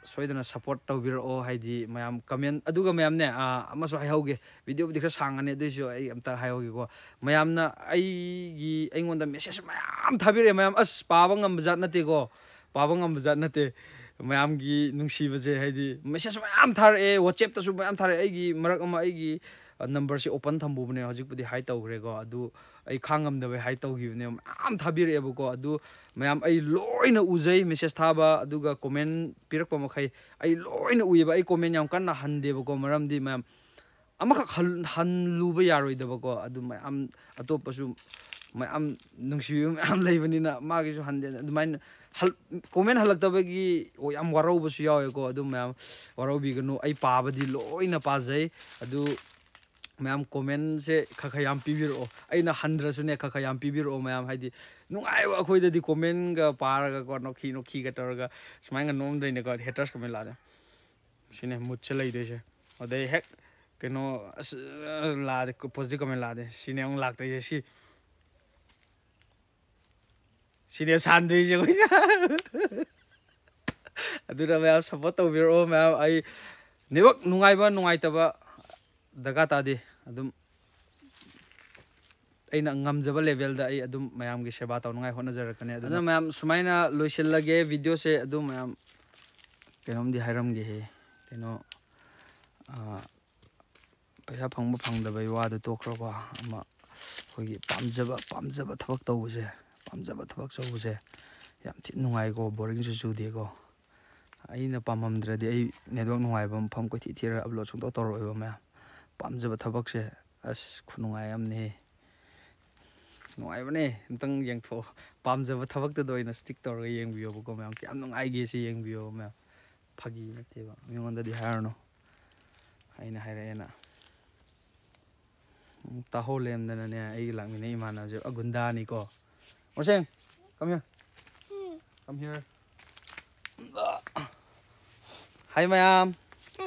ꯁꯣꯏꯗꯅ ꯁꯞꯄꯣꯔꯠ ꯇꯧꯕꯤꯔꯛꯑꯣ꯫ ꯍꯥꯏꯗꯤ ꯃꯌꯥꯝ ꯀꯃꯦꯟ, ꯑꯗꯨꯒ ꯃꯌꯥꯝꯅꯦ, ꯑ, ꯑꯃꯁꯨ ꯍꯥꯏꯍꯧꯒꯦ꯫ ꯚꯤꯗꯤꯑꯣꯕꯨꯗꯤ ꯈꯔ ꯁꯥꯡꯉꯅꯤ, ꯑꯗꯨꯏꯁꯨ ꯑꯩ ꯑꯝꯇ ꯍꯥꯏꯍꯧꯒꯦꯀꯣ꯫ ꯃꯌꯥꯝꯅ ꯑꯩꯒꯤ, ꯑꯩꯉꯣꯟꯗ ꯃꯦꯁꯦꯖ ꯃꯌꯥꯝ ꯊꯥꯕꯤꯔꯛꯑꯦ꯫ ꯃꯌꯥꯝ, ꯑꯁ, ꯄꯥꯕ ꯉꯝꯕ ꯖꯥꯠ ꯅꯠꯇꯦꯀꯣ, ꯄꯥꯕ ꯉꯝꯕ ꯖꯥꯠ ꯅꯠꯇꯦ꯫ ꯃꯌꯥꯝꯒꯤ ꯅꯨꯡꯁꯤꯕꯁꯦ, ꯍꯥꯏꯗꯤ ꯃꯦꯁꯦꯖ ꯃꯌꯥꯝ ꯊꯥꯔꯛꯑꯦ, WhatsAppꯇꯁꯨ ꯃꯌꯥꯝ ꯊꯥꯔꯛꯑꯦ꯫ ꯑꯩꯒꯤ ꯃꯔꯛ ꯑꯃ ꯑꯩꯒꯤ, ꯑ, ꯅꯝꯕꯔꯁꯦ ꯑꯣꯄꯟ ꯊꯝꯕꯨꯕꯅꯦ, ꯍꯧꯖꯤꯛꯄꯨꯗꯤ ꯍꯥꯏꯠ ꯇꯧꯈ꯭ꯔꯦꯀꯣ꯫ ꯑꯗꯨ ꯑꯩ ꯈꯥꯡ ꯉꯝꯗꯕꯩ ꯍꯥꯏꯠ ꯇꯧꯈꯤꯕꯅꯦ꯫ ꯃꯌꯥꯝ ꯊꯥꯕꯤꯔꯛꯑꯦꯕꯀꯣ꯫ ꯑꯗꯨ ꯃꯌꯥꯝ ꯑꯩ ꯂꯣꯏꯅ ꯎꯖꯩ, ꯃꯦꯁꯦꯖ ꯊꯥꯕ ꯑꯗꯨꯒ ꯀꯣꯃꯦꯟ ꯄꯤꯔꯛꯄ ꯃꯈꯩ ꯑꯩ ꯂꯣꯏꯅ ꯎꯏꯌꯦꯕ꯫ ꯑꯩ ꯀꯣꯃꯦꯟ ꯌꯥꯝ ꯀꯟꯅ ꯍꯟꯗꯦꯕꯀꯣ, ꯃꯔꯝꯗꯤ ꯃꯌꯥꯝ ꯑꯃꯈꯛ ꯍꯜ-, ꯍꯜꯂꯨꯕ ꯌꯥꯔꯣꯏꯗꯕꯀꯣ꯫ ꯑꯗꯨ ꯃꯌꯥꯝ ꯑꯇꯣꯞꯄꯁꯨ ꯃꯌꯥꯝ ꯅꯨꯡꯁꯤꯕꯤꯕ ꯃꯌꯥꯝ ꯂꯩꯕꯅꯤꯅ ꯃꯥꯒꯤꯁꯨ ꯍꯟꯗꯦ꯫ ꯑꯗꯨꯃꯥꯏꯅ ꯍꯜ-, ꯀꯣꯃꯦꯟ ꯍꯜꯂꯛꯇꯕꯒꯤ ꯌꯥꯝ ꯋꯥꯔꯧꯕꯁꯨ ꯌꯥꯎꯋꯦꯀꯣ꯫ ꯑꯗꯨ ꯃꯌꯥꯝ ꯋꯥꯔꯧꯕꯤꯒꯅꯨ, ꯑꯩ ꯄꯥꯕꯗꯤ ꯂꯣꯏꯅ ꯄꯥꯖꯩ꯫ ꯑꯗꯨ ꯃꯌꯥꯝ ꯀꯣꯃꯦꯟꯁꯦ ꯈꯔ ꯈꯔ ꯌꯥꯝ ꯄꯤꯕꯤꯔꯛꯑꯣ꯫ ꯑꯩꯅ ꯍꯟꯗ꯭ꯔꯁꯨꯅꯦ, ꯈꯔ ꯈꯔ ꯌꯥꯝ ꯄꯤꯕꯤꯔꯛꯑꯣ ꯃꯌꯥꯝ꯫ ꯍꯥꯏꯗꯤ ꯅꯨꯡꯉꯥꯏꯕ ꯑꯩꯈꯣꯏꯗꯗꯤ ꯀꯣꯃꯦꯟꯒ ꯄꯥꯔꯒꯀꯣ, ꯅꯣꯛꯈꯤ ꯅꯣꯛꯈꯤꯒ ꯇꯧꯔꯒ ꯁꯨꯃꯥꯏꯅ ꯅꯣꯝꯗꯣꯏꯅꯦꯀꯣ꯫ Haters ꯀꯣꯃꯦꯟ ꯂꯥꯛꯑꯗꯤ ꯁꯤꯅꯦ ꯃꯨꯠꯁꯦ ꯂꯩꯗꯣꯏꯁꯦ꯫ ꯑꯗꯩ ꯍꯦꯛ ꯀꯩꯅꯣ, ꯑꯁ, ꯂꯥꯛꯑꯗꯤ, positive comment ꯂꯥꯛꯑꯗꯤ ꯁꯤꯅꯦ ꯑꯃꯨꯛ ꯂꯥꯛꯇꯣꯏꯁꯦ꯫ ꯁꯤ, ꯁꯤꯅꯦ ꯁꯥꯟꯗꯣꯏꯁꯦ ꯑꯩꯈꯣꯏꯅ꯫ ꯑꯗꯨꯅ ꯃꯌꯥꯝ ꯁꯞꯄꯣꯔꯠ ꯇꯧꯕꯤꯔꯛꯑꯣ ꯃꯌꯥꯝ꯫ ꯑꯩ network ꯅꯨꯡꯉꯥꯏꯕ ꯅꯨꯡꯉꯥꯏꯇꯕ ꯗꯔꯀꯥꯔ ꯇꯥꯗꯦ꯫ ꯑꯗꯨꯝ ꯑꯩꯅ ꯉꯝꯖꯕ ꯂꯦꯚꯦꯜꯗ ꯑꯩ ꯑꯗꯨꯝ ꯃꯌꯥꯝꯒꯤ ꯁꯦꯕꯥ ꯇꯧꯅꯉꯥꯏ ꯍꯣꯠꯅꯖꯔꯛꯀꯅꯤ꯫ ꯑꯗꯨꯅ ꯃꯌꯥꯝ ꯁꯨꯃꯥꯏꯅ ꯂꯣꯏꯁꯤꯜꯂꯒꯦ ꯚꯤꯗꯤꯑꯣꯁꯦ꯫ ꯑꯗꯨ ꯃꯌꯥꯝ ꯀꯩꯅꯣꯝꯗꯤ ꯍꯥꯏꯔꯝꯒꯦꯍꯦ꯫ ꯀꯩꯅꯣ, ꯑ, ꯄꯩꯁꯥ ꯐꯪꯕ ꯐꯪꯗꯕꯩ ꯋꯥꯗꯨ ꯇꯣꯛꯈ꯭ꯔꯣꯀꯣ꯫ ꯑꯃ ꯑꯩꯈꯣꯏꯒꯤ ꯄꯥꯝꯖꯕ, ꯄꯥꯝꯖꯕ ꯊꯕꯛ ꯇꯧꯕꯁꯦ, ꯄꯥꯝꯖꯕ ꯊꯕꯛ ꯇꯧꯕꯁꯦ ꯌꯥꯝ ꯊꯤꯅ ꯅꯨꯡꯉꯥꯏꯀꯣ, ꯕꯣꯔꯤꯡꯁꯨ ꯆꯨꯗꯦꯀꯣ꯫ ꯑꯩꯅ ꯄꯥꯝꯃꯝꯗ꯭ꯔꯗꯤ ꯑꯩ network ꯅꯨꯡꯉꯥꯏꯕ ꯃꯐꯝ ꯀꯣꯏꯊꯤ ꯊꯤꯔꯒ upload ꯁꯨꯡꯇꯧ ꯇꯧꯔꯛꯑꯣꯏꯕ ꯃꯌꯥꯝ꯫ ꯄꯥꯝꯖꯕ ꯊꯕꯛꯁꯦ ꯑꯁ ꯈꯨꯅꯨꯡꯉꯥꯏ ꯑꯃꯅꯤꯍꯦ꯫ ꯅꯨꯡꯉꯥꯏꯕꯅꯦ꯫ ꯑꯝꯇꯪ ꯌꯦꯡꯊꯣꯛꯑꯣ꯫ ꯄꯥꯝꯖꯕ ꯊꯕꯛꯇꯨꯗ ꯑꯣꯏꯅ stick ꯇꯧꯔꯒ ꯌꯦꯡꯕꯤꯌꯣꯕꯀꯣ ꯃꯌꯥꯝ꯫ ꯀꯌꯥꯝ ꯅꯨꯡꯉꯥꯏꯒꯦ ꯁꯤ ꯌꯦꯡꯕꯤꯌꯣ ꯃꯌꯥꯝ꯫ ꯐꯥꯒꯤ ꯅꯠꯇꯦꯕ꯫ ꯃꯤꯉꯣꯟꯗꯗꯤ ꯍꯥꯏꯔꯨꯅꯨ꯫ ꯑꯩꯅ ꯍꯥꯏꯔꯛꯑꯦꯅ꯫ ꯎꯝ, ꯇꯥꯍꯧ ꯂꯩꯔꯝꯗꯅꯅꯦ ꯑꯩꯒꯤ ꯂꯥꯛꯃꯤꯟꯅꯩ ꯏꯃꯥꯟꯅꯕꯁꯦ꯫ ꯑ, ꯒꯨꯟꯗꯥꯅꯤꯀꯣ꯫ ꯃꯣꯔꯁꯦꯡ, come here꯫ Come here꯫ Hi ꯃꯌꯥꯝ꯫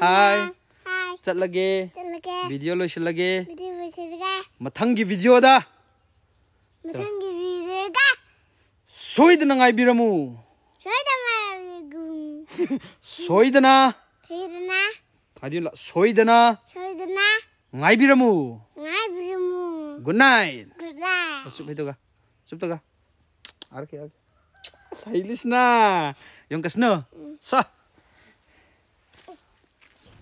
Hi꯫ Hi꯫ ꯆꯠꯂꯒꯦ꯫ ꯆꯠꯂꯒꯦ꯫ Video ꯂꯣꯏꯁꯤꯜꯂꯒꯦ꯫ Video ꯂꯣꯏꯁꯤꯜꯂꯒꯦ꯫ ꯃꯊꯪꯒꯤ videoꯗ꯫ ꯃꯊꯪꯒꯤ videoꯗ꯫ ꯁꯣꯏꯗꯅ ꯉꯥꯏꯕꯤꯔꯝꯃꯨ꯫ ꯁꯣꯏꯗꯅ ꯉꯥꯏꯕꯤꯔꯝꯃꯨ꯫ ꯁꯣꯏꯗꯅ꯫ ꯁꯣꯏꯗꯅ꯫ ꯍꯥꯏꯗꯤ ꯂ-, ꯁꯣꯏꯗꯅ꯫ ꯁꯣꯏꯗꯅ꯫ ꯉꯥꯏꯕꯤꯔꯝꯃꯨ꯫ ꯉꯥꯏꯕꯤꯔꯝꯃꯨ꯫ Good night꯫ Good night꯫ ꯆꯨꯞ ꯍꯩꯇꯣꯛꯑꯒ꯫ ꯆꯨꯞꯇꯒ꯫ ꯑꯥꯔꯀꯦ, ꯑꯥꯔꯀꯦ꯫ ꯑꯁ, ꯍꯩꯂꯤꯁꯅꯥ꯫ ꯌꯣꯡ ꯀꯁꯅꯨ꯫ ꯎꯝ꯫ ꯁꯣ꯫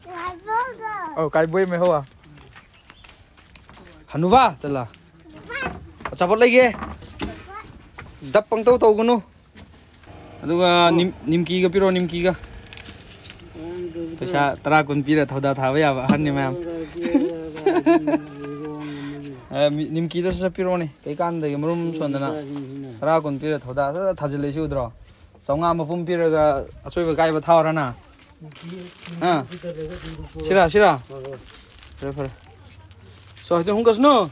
ꯉꯥꯏꯕꯤꯔꯝꯃꯨ꯫ ꯑꯧ, ꯀꯥꯏꯕꯣꯏ ꯃꯩ ꯍꯧꯋꯥ꯫ ꯍꯅꯨꯕ, ꯇꯂꯥ꯫ ꯑꯆꯥꯄꯣꯠ ꯂꯩꯒꯦ꯫ ꯗꯞ ꯄꯪꯇꯧ ꯇꯧꯒꯅꯨ꯫ ꯑꯗꯨꯒ ꯅꯤꯝ-, ꯅꯤꯝꯀꯤꯒ ꯄꯤꯔꯣ, ꯅꯤꯝꯀꯤꯒ꯫ ꯄꯩꯁꯥ ꯇꯔꯥ ꯀꯨꯟ ꯄꯤꯔ ꯊꯧꯗꯥ ꯊꯥꯕ ꯌꯥꯕ ꯑꯍꯟꯅꯤ ꯃꯌꯥꯝ꯫ ꯑ, ꯃꯤ-, ꯅꯤꯝꯀꯤꯗꯣ ꯁꯠ ꯁꯠ ꯄꯤꯔꯛꯑꯣꯅꯦ꯫ ꯀꯩꯀꯥꯟꯗꯒꯤ ꯃꯔꯨꯝ ꯁꯣꯟꯗꯅ ꯇꯔꯥ ꯀꯨꯟ ꯄꯤꯔ ꯊꯧꯗꯥ ꯁꯠ ꯁꯠ ꯊꯥꯖꯤꯜꯂꯛꯏꯁꯤ ꯎꯗ꯭ꯔꯣ? ꯆꯥꯝꯃꯉꯥ ꯃꯄꯨꯝ ꯄꯤꯔꯒ ꯑꯆꯣꯏꯕ ꯀꯥꯏꯕ ꯊꯥꯎꯔꯅ? ꯑꯥ꯫ ꯁꯤꯔꯥ, ꯁꯤꯔꯥ? ꯐꯔꯦ, ꯐꯔꯦ꯫ ꯁꯣ, ꯍꯧꯖꯤꯛ ꯍꯨꯝ ꯀꯁꯅꯨ?